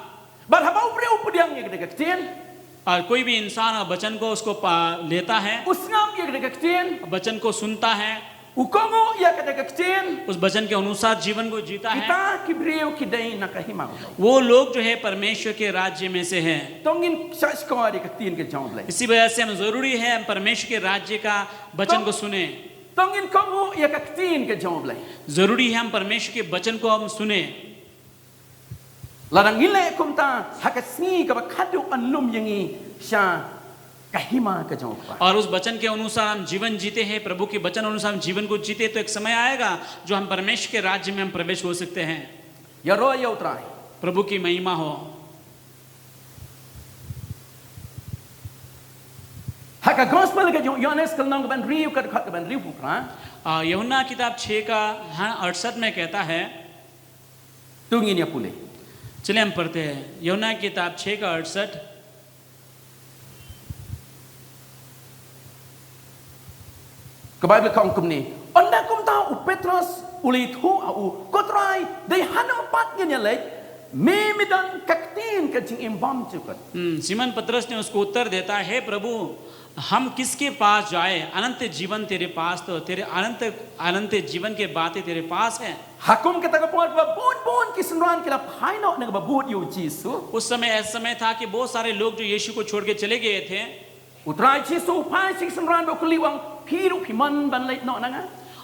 Bad haba u briew u pdiang ïa kane ka ktien, और कोई भी इंसान वचन को उसको पा-, लेता है, u sngap ïa kane ka ktien, वचन को सुनता है, u kohnguh ïa kane ka ktien, उस वचन के अनुसार जीवन को जीता है, kita ki briew ki dei na ka hima U Blei. वो लोग जो है परमेश्वर के राज्य में से है। To ngin shahshkor ïa ka ktien ka jong U Blei. इसी वजह से हम जरूरी है हम परमेश्वर के राज्य का वचन को सुने। To ngin kohnguh ïa ka ktien ka jong U Blei. जरूरी है हम परमेश्वर के वचन को हम सुने। Lada ngi leh kumta, ha ka sngi kaba khadduh yn lum ïa ngi sha ka hima ka jong U Kpa. और उस वचन के अनुसार हम जीवन जीते हैं, प्रभु के वचन अनुसार हम जीवन को जीते, तो एक समय आएगा जो हम परमेश्वर के राज्य में हम प्रवेश हो सकते हैं। Ïaroh ïa U Trai. प्रभु की महिमा हो। Ha ka Gospel ka jong u Ïoannis ka lynnong kaba hynriew, ka dkhot kaba hynriewphew phra. आ, यूहन्ना किताब छः का, हाँ, अड़सठ में कहता है, To ngin ïa pule. चलिए हम पढ़ते हैं। यूहन्ना की किताब छः का अड़सठ। Ka Baibl ka ong kumne: Ynda kumta u Petros u la ïathuh ha u, Ko Trai, dei hano pat ngin ïaleit? Me me don ka ktien ka jingim bymjukut. हम्म, सिमोन पतरस ने उसको उत्तर देता है, "प्रभु, हम किसके पास जाए? अनंत जीवन तेरे पास तो, तेरे अनंत, अनंत जीवन के बातें तेरे पास है।" Ha kum kata ka por ba bun bun ki synran ki la phai noh na kaba bud ïa u Jisu. उस समय ऐसा समय था कि बहुत सारे लोग जो यीशु को छोड़ के चले गए थे। U Trai Jisu u phai sha ki synran bad u kylli u ong, "Phi ruh phi mon ban leit noh na nga?"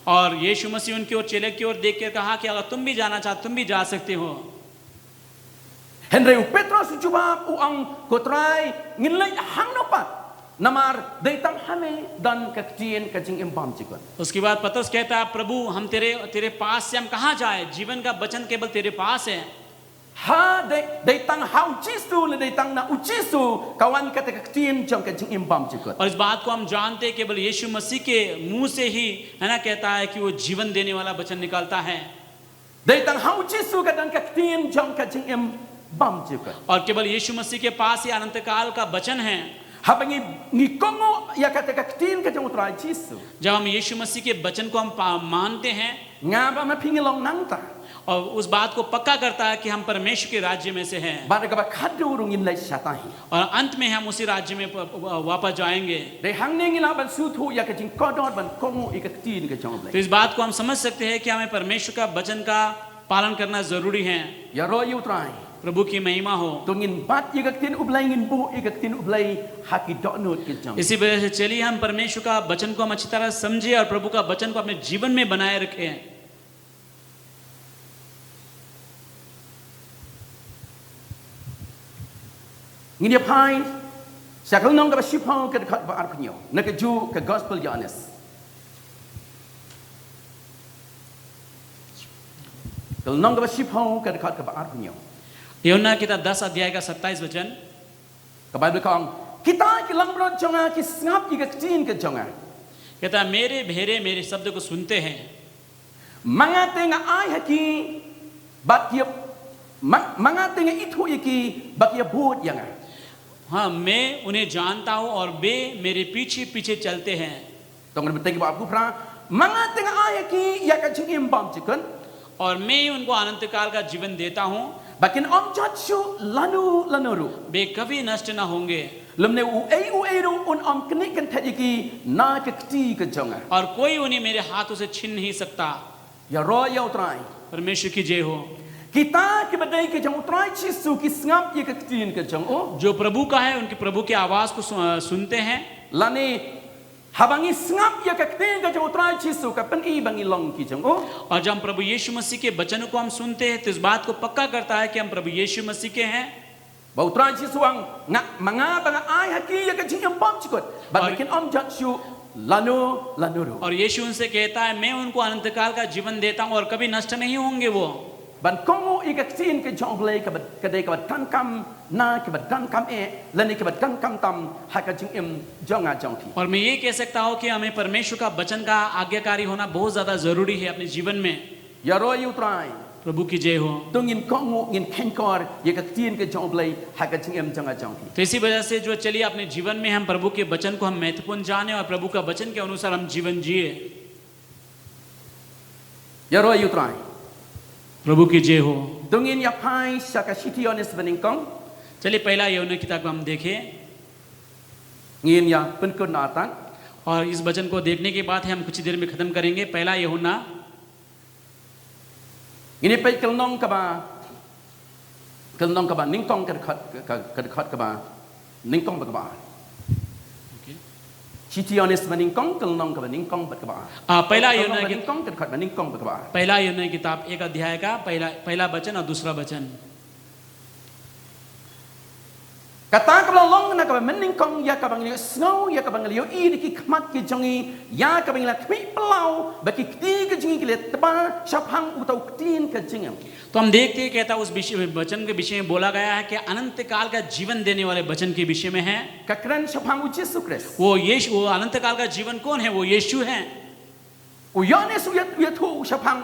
और यीशु मसीह उनकी ओर, चेले की ओर देख कर कहा कि अगर तुम भी जाना चाहते, तुम भी जा सकते हो। Hynrei u Petros u jubab u ong, "Ko Trai, ngin leit hangno pat? Namar dei tang ha me don ka ktien ka jingim bymjukut." उसके बाद पतरस कहता है, "प्रभु, हम तेरे, तेरे पास से हम कहाँ जाए? जीवन का वचन केवल तेरे पास है।" Ha dei, dei tang ha u Jisu, lane dei tang na u Jisu ka wan kata ka ktien jong ka jingim bymjukut. और इस बात को हम जानते हैं, केवल यीशु मसीह के मुंह से ही, है ना, कहता है कि वो जीवन देने वाला वचन निकलता है। Dei tang ha u Jisu ka don ka ktien jong ka jingim bymjukut. और केवल यीशु मसीह के पास ही अनंतकाल का वचन है। Haba ngi, ngi kohnguh ïa kata ka ktien ka jong u Trai Jisu, जब हम यीशु मसीह के वचन को हम पा-, मानते हैं, nga bad ma phi ngi long nangta. और उस बात को पक्का करता है कि हम परमेश्वर के राज्य में से हैं। Bad ha kaba khadduh ruh ngin leit shata hi. और अंत में हम उसी राज्य में प-, प-, वापस जाएंगे। Dei hangne ngi lah ban sngewthuh ïa ka jingkordor ban kohnguh ïa ka ktien ka jong u Blei. तो इस बात को हम समझ सकते हैं कि हमें परमेश्वर का वचन का पालन करना जरूरी है। Ïaroh ïa u Trai. प्रभु की महिमा हो। To ngin bat ïa ka ktien u Blei, ngin buh ïa ka ktien u Blei ha ki dohnud ki jong. इसी वजह से चलिए हम परमेश्वर का वचन को हम अच्छी तरह समझे और प्रभु का वचन को अपने जीवन में बनाए रखें। Ngin ïa phai sha ka lynnong kaba shiphew, ka dkhot ba arphew hynñiew, na ka juh ka Gospel Ïoannis. Ka lynnong kaba shiphew, ka dkhot kaba arphew hynñiew. यूहन्ना किताब दस अध्याय का सत्ताईस वचन। Ka Baibl ka ong, "Kita ki langbrot jong nga ki sngap ïa ka ktien ka jong nga." कहता, "मेरे भेड़े मेरे शब्द को सुनते हैं।" Ma nga te nga ai ha ki, bad ki ïa, ma, ma nga te nga ithuh ïa ki, bad ki ïa bud ïa nga. हाँ, मैं उन्हें जानता हूँ और वे मेरे पीछे पीछे चलते हैं। To ngin bteng ba ap ku phra, ma nga te nga ai ha ki ïa ka jingim bymjukut. और मैं ही उनको अनंतकाल का जीवन देता हूँ। Ba kin ym jot shuh lano lano ruh. वे कभी नष्ट न होंगे। Lymne uei uei ruh un ym knieh kynthet ïa ki na ka kti ka jong nga. और कोई उन्हें मेरे हाथों से छीन नहीं सकता। Ïaroh ïa u Trai. परमेश्वर की जय हो। Kita kiba dei ki jong u Trai Jisu ki sngap ïa ka ktien ka jong u. जो प्रभु का है, उनके प्रभु की आवाज को सु-, अ, सुनते हैं। Lane haba ngi sngap ïa ka ktien ka jong u Trai Jisu ka pyni ba ngi long ki jong u. और जब हम प्रभु यीशु मसीह के वचनों को हम सुनते हैं, तो इस बात को पक्का करता है कि हम प्रभु यीशु मसीह के हैं। Ba u Trai Jisu u ong, nga, ma nga ba nga ai ha ki ïa ka jingim bymjukut, bad ba kin ym jot shuh lano lano ruh. और यीशु उनसे कहता है, "मैं उनको अनंतकाल का जीवन देता हूँ और कभी नष्ट नहीं होंगे वो।" Ban kohnguh ïa ka ktien ka jong u Blei kaba, ka dei kaba donkam na, kaba donkam eh, lane kaba donkam tam ha ka jingim jong nga jong phi. और मैं ये कह सकता हूँ कि हमें परमेश्वर का वचन का आज्ञाकारी होना बहुत ज्यादा जरूरी है अपने जीवन में। Ïaroh ïa u Trai. प्रभु की जय हो। To ngin kohnguh, ngin kheiñkor ïa ka ktien ka jong u Blei ha ka jingim jong nga jong phi. तो इसी वजह से जो चलिए अपने जीवन में हम प्रभु के वचन को हम महत्वपूर्ण जाने और प्रभु का वचन के अनुसार हम जीवन जिए। Ïaroh ïa u Trai. प्रभु की जय हो। To ngin ïa phai sha ka Shithi Ïoannis banyngkong. चलिए पहला यूहन्ना किताब को हम देखें। Ngin ïa pynkut na tang. और इस वचन को देखने के बाद ही हम कुछ ही देर में खत्म करेंगे। पहला यूहन्ना। Ngin ïa peit ka lynnong kaba, ka lynnong kaba nyngkong, ka dkhot, ka, ka dkhot kaba nyngkong bad kaba ar. Okay. Shithi Ïoannis banyngkong, ka lynnong kaba nyngkong bad kaba ar. Ah, पहला यूहन्ना की, nyngkong, ka dkhot banyngkong bad kaba ar. पहला यूहन्ना की किताब एक अध्याय का पहला, पहला वचन और दूसरा वचन। Kata kaba la long na kaba mynnyngkong ïa kaba ngi la ïohsngew, ïa kaba ngi la ïohi da ki khmat ki jong ngi, ïa kaba ngi la khmih palat, ba ki kti ki jong ngi ki la tba shaphang uta u ktien ka jingim. तो हम देखते हैं, कहता है, उस विषय में, वचन के विषय में बोला गया है कि अनंत काल का जीवन देने वाले वचन के विषय में है। Ka kren shaphang u Jisu Khrist. वो यीशु, वो अनंत काल का जीवन कौन है? वो यीशु है। U Ïoannis u ïa, u ïathuh shaphang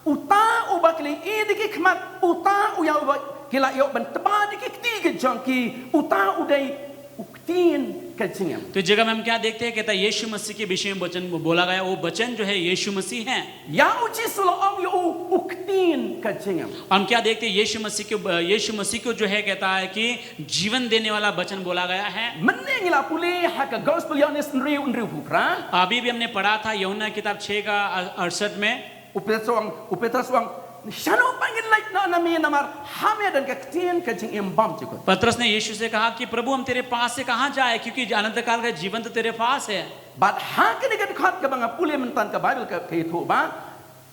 uta uba ki la ïohi da ki khmat, uta u ïa uba ki la ïoh ban tba da ki kti ki jong ki, uta u dei u ktien ka jingim. तो इस जगह में हम क्या देखते हैं? कहता है यीशु मसीह के विषय में वचन बोला गया, वो वचन जो है यीशु मसीह है। Ïa u Jisu la ong ïa u u ktien ka jingim. हम क्या देखते हैं? यीशु मसीह को, यीशु मसीह को जो है कहता है कि जीवन देने वाला वचन बोला गया है। Mynne ngi la pule ha ka Gospel Ïoannis hynriew, hynriewphew phra. अभी भी हमने पढ़ा था यूहन्ना किताब छह का अड़सठ में। U Petros u ong, u Petros u ong, shano pat ngin leit noh na me, namar ha me don ka ktien ka jingim bymjukut. पतरस ने यीशु से कहा कि प्रभु, हम तेरे पास से कहाँ जाए, क्योंकि अनंत काल का जीवन तो तेरे पास है। Bad ha kane ka dkhot kaba nga pule mynta ka Baibl ka, ka ïathuh ba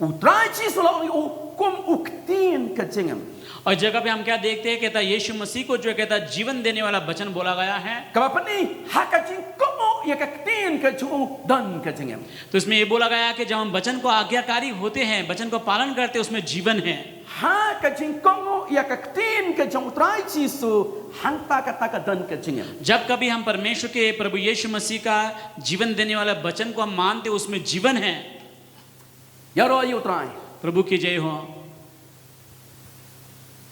u Trai Jisu la ong ïa u kum u ktien ka jingim. और जगह पे हम क्या देखते हैं? कहता है यीशु मसीह को जो कहता है जीवन देने वाला वचन बोला गया है। Kaba pyni, ha ka jingkohnguh ïa ka ktien ka jong u don ka jingim. तो इसमें ये बोला गया है कि जब हम वचन को आज्ञाकारी होते हैं, वचन को पालन करते हैं, उसमें जीवन है। Ha ka jingkohnguh ïa ka ktien ka jong u Trai Jisu, hangta kata ka don ka jingim. जब कभी हम परमेश्वर के, प्रभु यीशु मसीह का जीवन देने वाला वचन को हम मानते हैं, उसमें जीवन है। Ïaroh ïa u Trai. प्रभु की जय हो।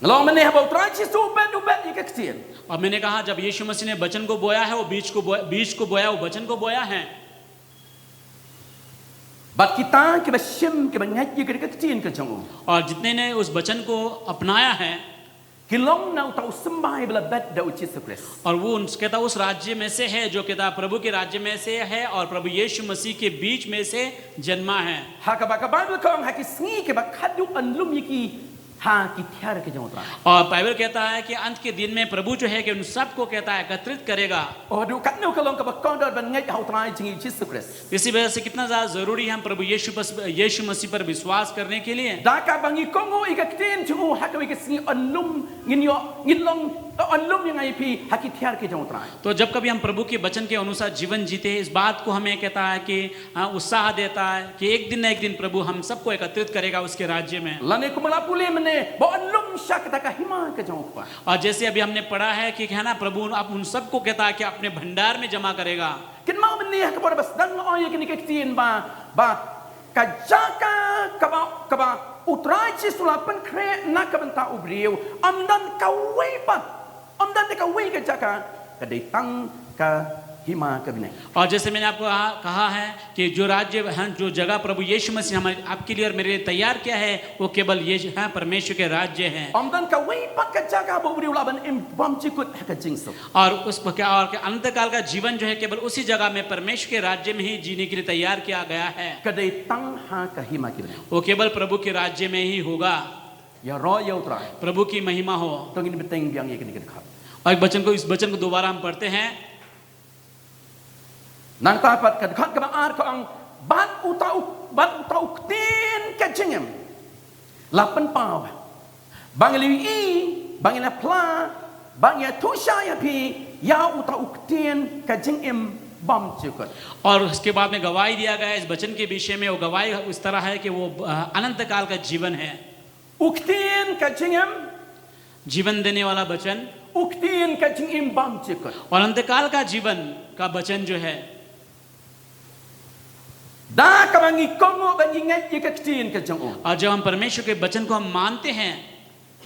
Nga la ong mynne, haba u Trai Jisu u bet, u bet ïa ka ktien. और मैंने कहा, जब यीशु मसीह ने वचन को बोया है, वो बीज को बोया, बीज को बोया, वो वचन को बोया है। Bad kita kiba shim, kiba ngeit ïa ka ktien ka jong u, और जितने ने उस वचन को अपनाया है, ki long na uta u symbai ba la bet da u Jisu Khrist. और वो उन, कहता, उस राज्य में से है, जो कहता प्रभु के राज्य में से है और प्रभु यीशु मसीह के बीच में से जन्मा है। Ha kaba ka Baibl ka ong, ha ki sngi kiba khadduh yn lum ïa ki ha ki thiar ki jong u Trai. और बाइबल कहता है कि अंत के दिन में प्रभु जो है कि उन सबको, कहता है, एकत्रित करेगा। Oh, haduh katno ka long kaba kordor ban ngeit ha u Trai jong ngi Jisu Khrist. इसी वजह से कितना ज्यादा जरूरी है हम प्रभु यीशु पर, यीशु मसीह पर विश्वास करने के लिए। Da kaba ngi kohnguh ïa ka ktien jong u, ha kawei ka sngi yn lum, ngin ïoh, ngin long, yn lum ïa nga ïa phi ha ki thiar ki jong u Trai. तो जब कभी हम प्रभु के वचन के अनुसार जीवन जीते हैं, इस बात को हमें, कहता है कि, हाँ, उत्साह देता है कि एक दिन ना एक दिन प्रभु हम सबको एकत्रित करेगा उसके राज्य में। Lane kumba la pule mynne, ba yn lum sha kata ka hima ka jong u Kpa. और जैसे अभी हमने पढ़ा है कि, है ना, प्रभु आप उन सबको, कहता है कि अपने भंडार में जमा करेगा। Kynmaw mynne ha ka por ba sdang nga ong ïa kane ka ktien ba, ba ka jaka kaba, kaba u Trai Jisu u la pynkhreh na ka bynta u briew, ym don kawei pat, ym don kawei ka jaka, ka dei tang ka hima ka bneng. और जैसे मैंने आपको कहा, कहा है कि जो राज्य है, जो जगह प्रभु यीशु मसीह हमारे, आपके लिए और मेरे लिए तैयार किया है, वो केवल ये है, परमेश्वर के राज्य है। Ym don kawei pat ka jaka ba u briew u lah ban im bymjukut ha ka jingsuk. और उस, क्या, और क्या, अनंत काल का जीवन जो है केवल उसी जगह में परमेश्वर के राज्य में ही जीने के लिए तैयार किया गया है। Ka dei tang ha ka hima ka bneng. वो केवल प्रभु के राज्य में ही होगा। Ïaroh ïa u Trai. प्रभु की महिमा हो। To ngin bteng biang ïa kane ka dkhot. और एक वचन को, इस वचन को दोबारा हम पढ़ते हैं। Nangta pat ka dkhot kaba ar ka ong, bad uta u, bad uta u ktien ka jingim la pynpaw ba ngi la ïohi, ba ngi la phla, ba ngi ïathuh shai ïa phi ïa uta u ktien ka jingim bymjukut. और उसके बाद में गवाही दिया गया इस वचन के विषय में, वो गवाही इस तरह है कि वो, अ, अनंत काल का जीवन है। U ktien ka jingim, जीवन देने वाला वचन, u ktien ka jingim bymjukut. और अंतकाल का जीवन का वचन जो है। Da kaba ngi kohnguh ba ngi ngeit ïa ka ktien ka jong u, और जब हम परमेश्वर के वचन को हम मानते हैं,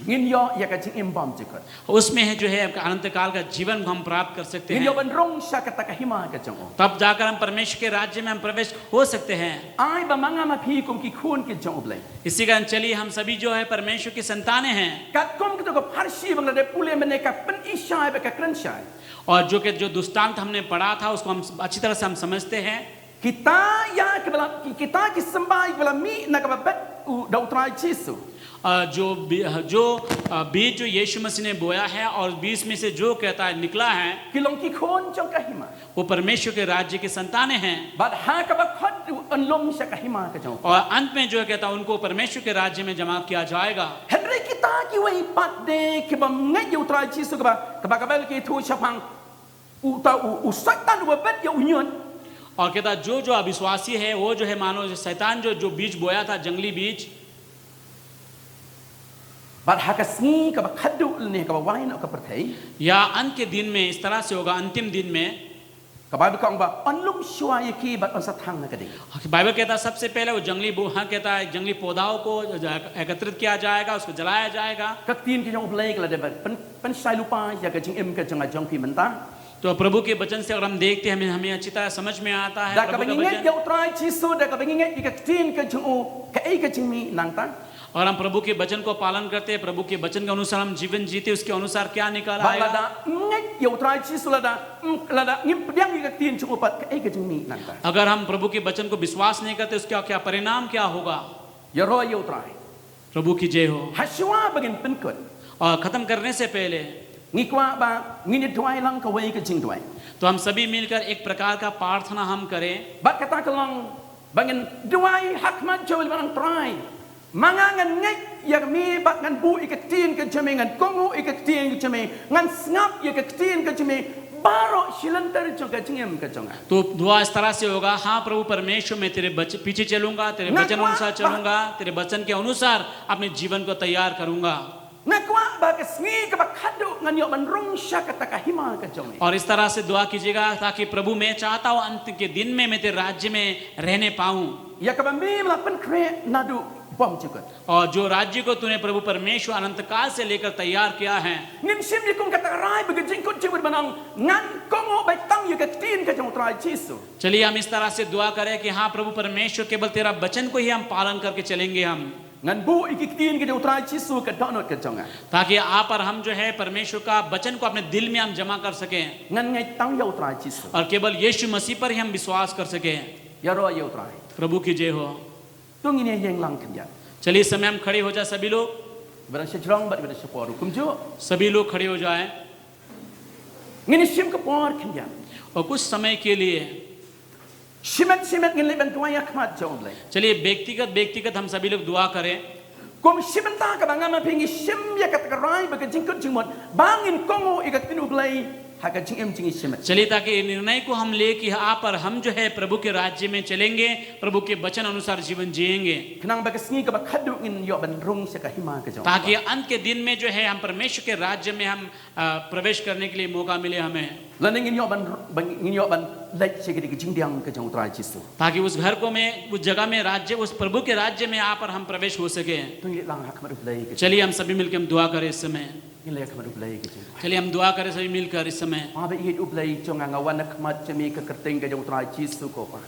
ngin ïoh ïa ka jingim bymjukut. उसमें है जो है आपका अनंतकाल का जीवन को हम प्राप्त कर सकते Ngin हैं। ïoh ban rung sha kata ka hima ka jong u. तब जाकर हम परमेश्वर के राज्य में हम प्रवेश हो सकते हैं। Ai ba ma nga ma phi kum ki khun ki jong u Blei. इसी कारण चलिए, हम सभी जो है परमेश्वर की संतानें हैं। Katkum kito ka pharshi ba nga la dep pule mynne, ka pyni shai bad ka kren shai. और जो कि, जो दृष्टांत हमने पढ़ा था, उसको हम अच्छी तरह से हम समझते हैं। Kita ïa kiba la, ki, kita ki symbai kiba la mih na kaba bet u, da u Trai Jisu. अ, जो बी-, जो, अ, बीज जो यीशु मसीह ने बोया है और बीज में से जो, कहता है, निकला है, Ki long ki khun jong ka hima. वो परमेश्वर के राज्य की संतानें हैं। Bad ha kaba khot u, yn lum sha ka hima ka jong u. और अंत में जो है, कहता है, उनको परमेश्वर के राज्य में जमा किया जाएगा। Hynrei kita kiwei pat de kiba ngeit ïa u Trai Jisu, kaba, kaba ka Baibl ka ïathuh shaphang uta u, u Soitan uba bet ïa u ñiut. और कहता, जो, जो अविश्वासी है, वो जो है, मानो जो शैतान जो, जो बीज बोया था, जंगली बीज, Bad ha ka sngi kaba khadduh lane kaba wai noh ka pyrthei, या अंत के दिन में इस तरह से होगा, अंतिम दिन में। ka Baibl ka ong ba yn lum shuwa ïa ki bad yn sa thang na ka ding. बाइबल कहता, सबसे पहले वो जंगली बो-, हाँ, कहता है, जंगली पौधाओं को एकत्रित किया जाएगा, उसको जलाया जाएगा। Ka ktien ka jong u Blei ka la dep ban pyn, pynshai lypa ïa ka jingim ka jong nga jong phi mynta. तो प्रभु के वचन से अगर हम देखते हैं, हमें, हमें अच्छी तरह समझ में आता है, da प्रभु kaba का ngi ngeit वचन। Ïa U Trai Jisu, da kaba ngi ngeit ïa ka ktien ka jong u, kaei ka jingmih nangta? अगर हम प्रभु के वचन को पालन करते हैं, प्रभु के वचन के अनुसार हम जीवन जीते, उसके अनुसार क्या निकल आएगा? Bad lada ngeit ïa U Trai Jisu, lada, mm, lada ngim pdiang ïa ka ktien jong u pat, kaei ka jingmih nangta? अगर हम प्रभु के वचन को विश्वास नहीं करते, उसका क्या परिणाम क्या होगा? Ïaroh ïa U Trai. प्रभु की जय हो। Hashuwa ba ngin pynkut, और खत्म करने से पहले, ngi kwah ba ngin ïa duwai lang kawei ka jingduwai. तो हम सभी मिलकर एक प्रकार का प्रार्थना हम करें। Bad kata ka long ba ngin duwai ha khmat jong u, ba ngan, Trai, ma nga ngan ngeit ïa me bad ngan buh ïa ka ktien ka jong me, ngan kohnguh ïa ka ktien ka jong me, ngan sngap ïa ka ktien ka jong me baroh shi lynter jong ka jingim ka jong nga. तो दुआ इस तरह से होगा, हाँ प्रभु परमेश्वर, मैं तेरे बच-, पीछे चलूंगा, तेरे वचन अनुसार चलूंगा, तेरे वचन के अनुसार अपने जीवन को तैयार करूंगा। Nga kwah ba ka sngi kaba khadduh ngan ïoh ban rung sha kata ka hima ka jong me. और इस तरह से दुआ कीजिएगा, ताकि प्रभु, मैं चाहता हूँ अंत के दिन में मैं तेरे राज्य में रहने पाऊं। Ïa kaba me me la pynkhreh naduh bymjukut. और जो राज्य को तूने प्रभु परमेश्वर अनंत काल से लेकर तैयार किया है। Ngin shim ïa kum kata ka rai bad ka jingkut jingmut ban ong, ngan kohnguh beit tang ïa ka ktien ka jong U Trai Jisu. चलिए हम इस तरह से दुआ करें कि हाँ प्रभु परमेश्वर, केवल तेरा वचन को ही हम पालन करके चलेंगे हम। Ngan buh ïa ka ktien ka jong U Trai Jisu ha ka dohnud ka jong nga. ताकि आप और हम जो है परमेश्वर का वचन को अपने दिल में हम जमा कर सकें। Ngan ngeit tang ïa U Trai Jisu. और केवल यीशु मसीह पर ही हम विश्वास कर सकें। Ïaroh ïa U Trai. प्रभु की जय हो। To ngin ïeng lang khyndiat. चलिए इस समय हम खड़े हो जाए सभी लोग। Iba dang sha jrong bad iba dang sha por ruh kumjuh. सभी लोग खड़े हो जाएं। Ngin ïa shim ka por khyndiat. और कुछ समय के लिए shimet shimet ngin leit ban duwai ha khmat jong U Blei. चलिए व्यक्तिगत, व्यक्तिगत हम सभी लोग दुआ करें। Kum shi bynta kaba nga ma phi ngi shim ïa kata ka rai bad ka jingkut jingmut ba ngin kohnguh ïa ka ktien U Blei ha ka jingim jong ngi shimet. चलिए ताकि ये निर्णय को हम ले कि आप और हम जो है प्रभु के राज्य में चलेंगे, प्रभु के वचन अनुसार जीवन जिएंगे। Khnang ba ka sngi kaba khadduh ngin ïoh ban rung sha ka hima ka jong U Blei. ताकि अंत के दिन में जो है हम परमेश्वर के राज्य में हम, अ, प्रवेश करने के लिए मौका मिले हमें। Lane ngin ïoh ban, ban, ngin ïoh ban leit sha ka jingdiang ka jong U Trai Jisu. ताकि उस घर को में, उस जगह में, राज्य, उस प्रभु के राज्य में आप और हम प्रवेश हो सके। To ngin leit lang ha khmat U Blei ka jong. चलिए हम सभी मिलकर हम दुआ करें इस समय। Ngin leit ha khmat U Blei ka jong. चलिए हम दुआ करें सभी मिलकर इस समय। Ba ïeit U Blei jong nga, nga wan ha khmat jong me ha ka kyrteng ka jong U Trai Jisu ko Pa.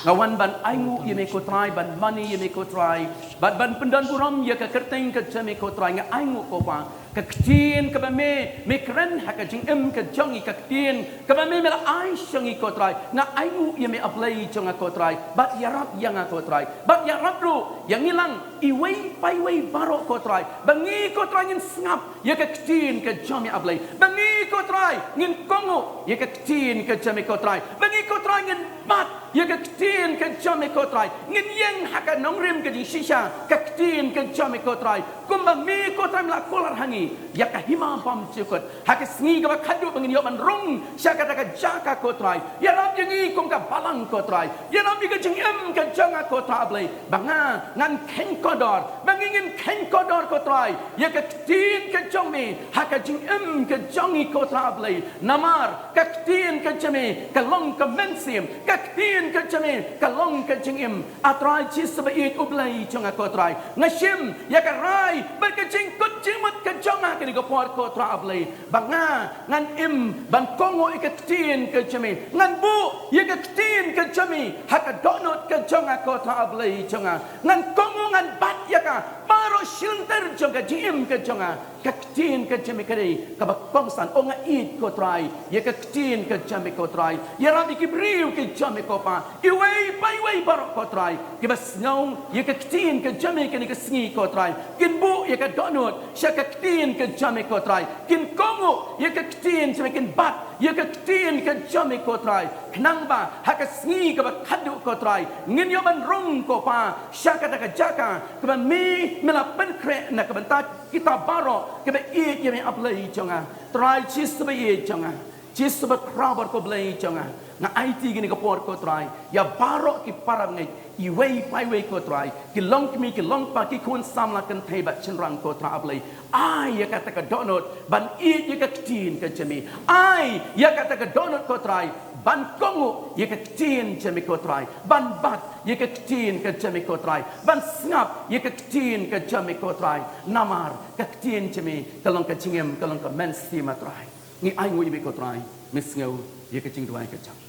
Nga wan ban ainguh ïa me ko Trai, ban mane ïa me ko Trai, ban, ban pyndonburom ïa ka kyrteng ka jong me ko Trai, nga ainguh ko Pa. Ka ktien kaba me, me kren ha ka jingim ka jong ngi, ka ktien kaba me, me la ai sha ngi ko Trai. Nga ainguh ïa me A Blei jong nga ko Trai, bad ïarap ïa nga ko Trai, bad ïarap ruh ïa ngi lang iwei pa iwei baroh ko Trai, ba ngi ko Trai ngin sngap ïa ka ktien ka jong me A Blei, ba ngi ko Trai ngin kohnguh ïa ka ktien ka jong me ko Trai, ba ngi ko Trai ngin bat ïa ka ktien ka jong me ko Trai, ngin ïeng ha ka nongrim ka jingshisha ka ktien ka jong me ko Trai, kumba me ko Trai me la kular ha ngi ïa ka hima bymjukut. Ha ka sngi kaba khadduh ba ngin ïoh ban rung sha kata ka jaka ko Trai, ïarap ïa ngi kum ka balang ko Trai, ïarap ïa ka jingim ka jong nga ko Trai A Blei, ba nga ngan kheiñ kordor, ba ngi ngin kheiñ kordor ko Trai ïa ka ktien ka jong me ha ka jingim ka jong ngi ko Trai A Blei. Namar ka ktien ka jong me ka long ka mynsiem, ka ktien ka jong me ka long ka jingim. A Trai Jisu ba ïeit U Blei jong nga ko Trai, nga shim ïa ka rai bad ka jingkut jingmut ka jong nga kane ka por ko Trai A Blei, ba nga ngan im ban kohnguh ïa ka ktien ka jong me, ngan buh ïa ka ktien ka jong me ha ka dohnud ka jong nga ko Trai A Blei jong nga, ngan kohnguh ngan bat ïa ka baroh shi lynter jong ka jingim ka jong nga. Ka ktien ka jong me ka dei kaba kongsan. O nga ïeit ko Trai ïa ka ktien ka jong me ko Trai. Ïarap ïa ki briew ki jong me ko Pa, iwei pa iwei baroh ko Trai, kiba sngew ïa ka ktien ka jong me kane ka sngi ko Trai, kin buh ïa ka dohnud sha ka ktien ka jong me ko Trai, kin kohnguh ïa ka ktien jong me, kin bat ïa ka ktien ka jong me ko Trai, khnang ba ha ka sngi kaba khadduh ko Trai ngin ïoh ban rung ko Pa sha kata ka jaka kaba me, me la pynkhreh na ka bynta kita baroh kiba ïeit ïa me A Blei jong nga. Trai Jisu ba ïeit jong nga, Jisu ba khraw bor ko Blei jong nga, nga aiti kane ka por ko Trai ïa baroh ki para bangeit, iwei pa iwei ko Trai, ki longkmie ki longkpa, ki khun samla kynthei bad shynrang ko Trai A Blei. Ai ïa kata ka dohnud ban ïeit ïa ka ktien ka jong me. Ai ïa kata ka dohnud ko Trai ban kohnguh ïa ka ktien jong me ko Trai, ban bat ïa ka ktien ka jong me ko Trai, ban sngap ïa ka ktien ka jong me ko Trai. Namar ka ktien jong me ka long ka jingim, ka long ka mynsiem a Trai. Ngi ainguh ïa me ko Trai. Me sngew ïa ka jingduwai ka jong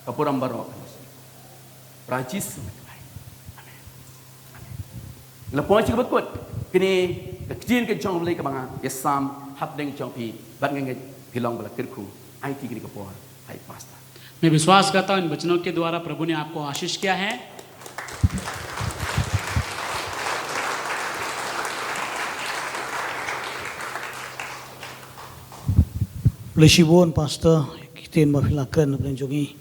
ka burom baroh ka. Bad Jisu nga duwai. Amen. Amen. La poi sha kaba kut, kine ka ktien ka jong U Blei kaba nga ïasam hapdeng jong phi, bad nga ngeit phi long ba la kyrkhu. Aiti kine ka por ha i pastor. मैं विश्वास करता हूँ इन वचनों के द्वारा प्रभु ने आपको आशीष किया है। Blei shibun pastor, ki ktien ba phi la kren hapdeng jong ngi.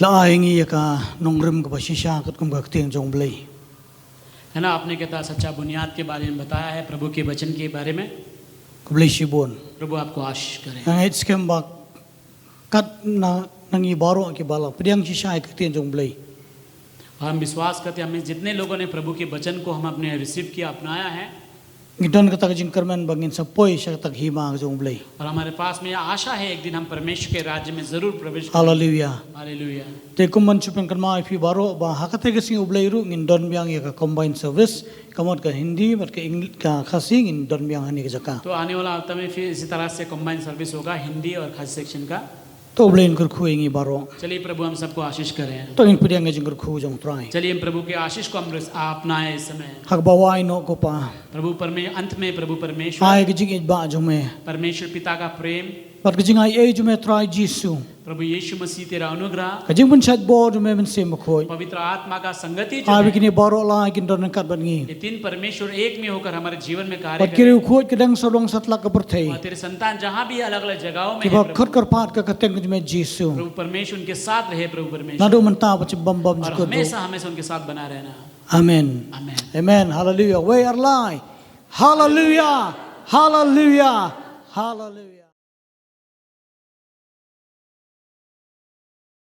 La ai ngi ïa ka nongrim kaba shisha katkum ka ktien jong U Blei. है ना, आपने कहता सच्चा बुनियाद के बारे में बताया है, प्रभु के वचन के बारे में। Khublei shibun. प्रभु आपको आशीष करें। Nga ngeit skhem ba kat na, na ngi baroh kiba la pdiang shisha ïa ka ktien jong U Blei. और हम विश्वास करते हैं, हमें जितने लोगों ने प्रभु के वचन को हम अपने रिसीव किया, अपनाया है, ngi don kata ka jingkyrmen ba ngin sa poi sha kata ka hima ka jong U Blei. और हमारे पास में यह आशा है, एक दिन हम परमेश्वर के राज्य में जरूर प्रवेश करेंगे। Hallelujah. हालेलुया। Te kum ban shu pynkynmaw ïa phi baroh ba ha kata ka sngi U Blei ruh ngin don biang ïa ka combined service, ka mut ka Hindi bad ka Eng-, ka Khasi ngin don biang ha kane ka jaka. तो आने वाला हफ्ता में फिर इसी तरह से कंबाइंड सर्विस होगा, हिंदी और खासी सेक्शन का। To U Blei un kyrkhu ïa ngi baroh. चलिए प्रभु हम सबको आशीष करें। To ngin pdiang ïa ka jingkyrkhu jong U Trai. चलिए हम प्रभु के आशीष को हम रिस-, अपनाएं इस समय। Ha kaba wai noh ko Pa, प्रभु परमे-, अंत में प्रभु परमेश्वर, ai ka jingïeit ba jong me, परमेश्वर पिता का प्रेम, bad ka jingai ei jong me Trai Jisu, प्रभु यीशु मसीह तेरा अनुग्रह, ka jingpynshait bor jong me Mynsiem Bakhuid, पवित्र आत्मा का संगति जो ai ba है, kine baroh lai kin don ryngkat bad ngi. ये तीन परमेश्वर एक में होकर हमारे जीवन में कार्य करें। Bad ki riewkhuid kyrteng satlak ka pyrthei, और तेरे संतान जहाँ भी अलग-अलग जगहों में है, kiba प्रभु, khot kyrpad ka kyrteng jong me Jisu, प्रभु परमेश्वर उनके साथ रहे, प्रभु परमेश्वर। Naduh mynta bad sha bym bymjukut, और हमेशा, हमेशा उनके साथ बना रहना। Amen. Amen. Amen. Hallelujah. Wei ar lai. Hallelujah. Hallelujah. Hallelujah.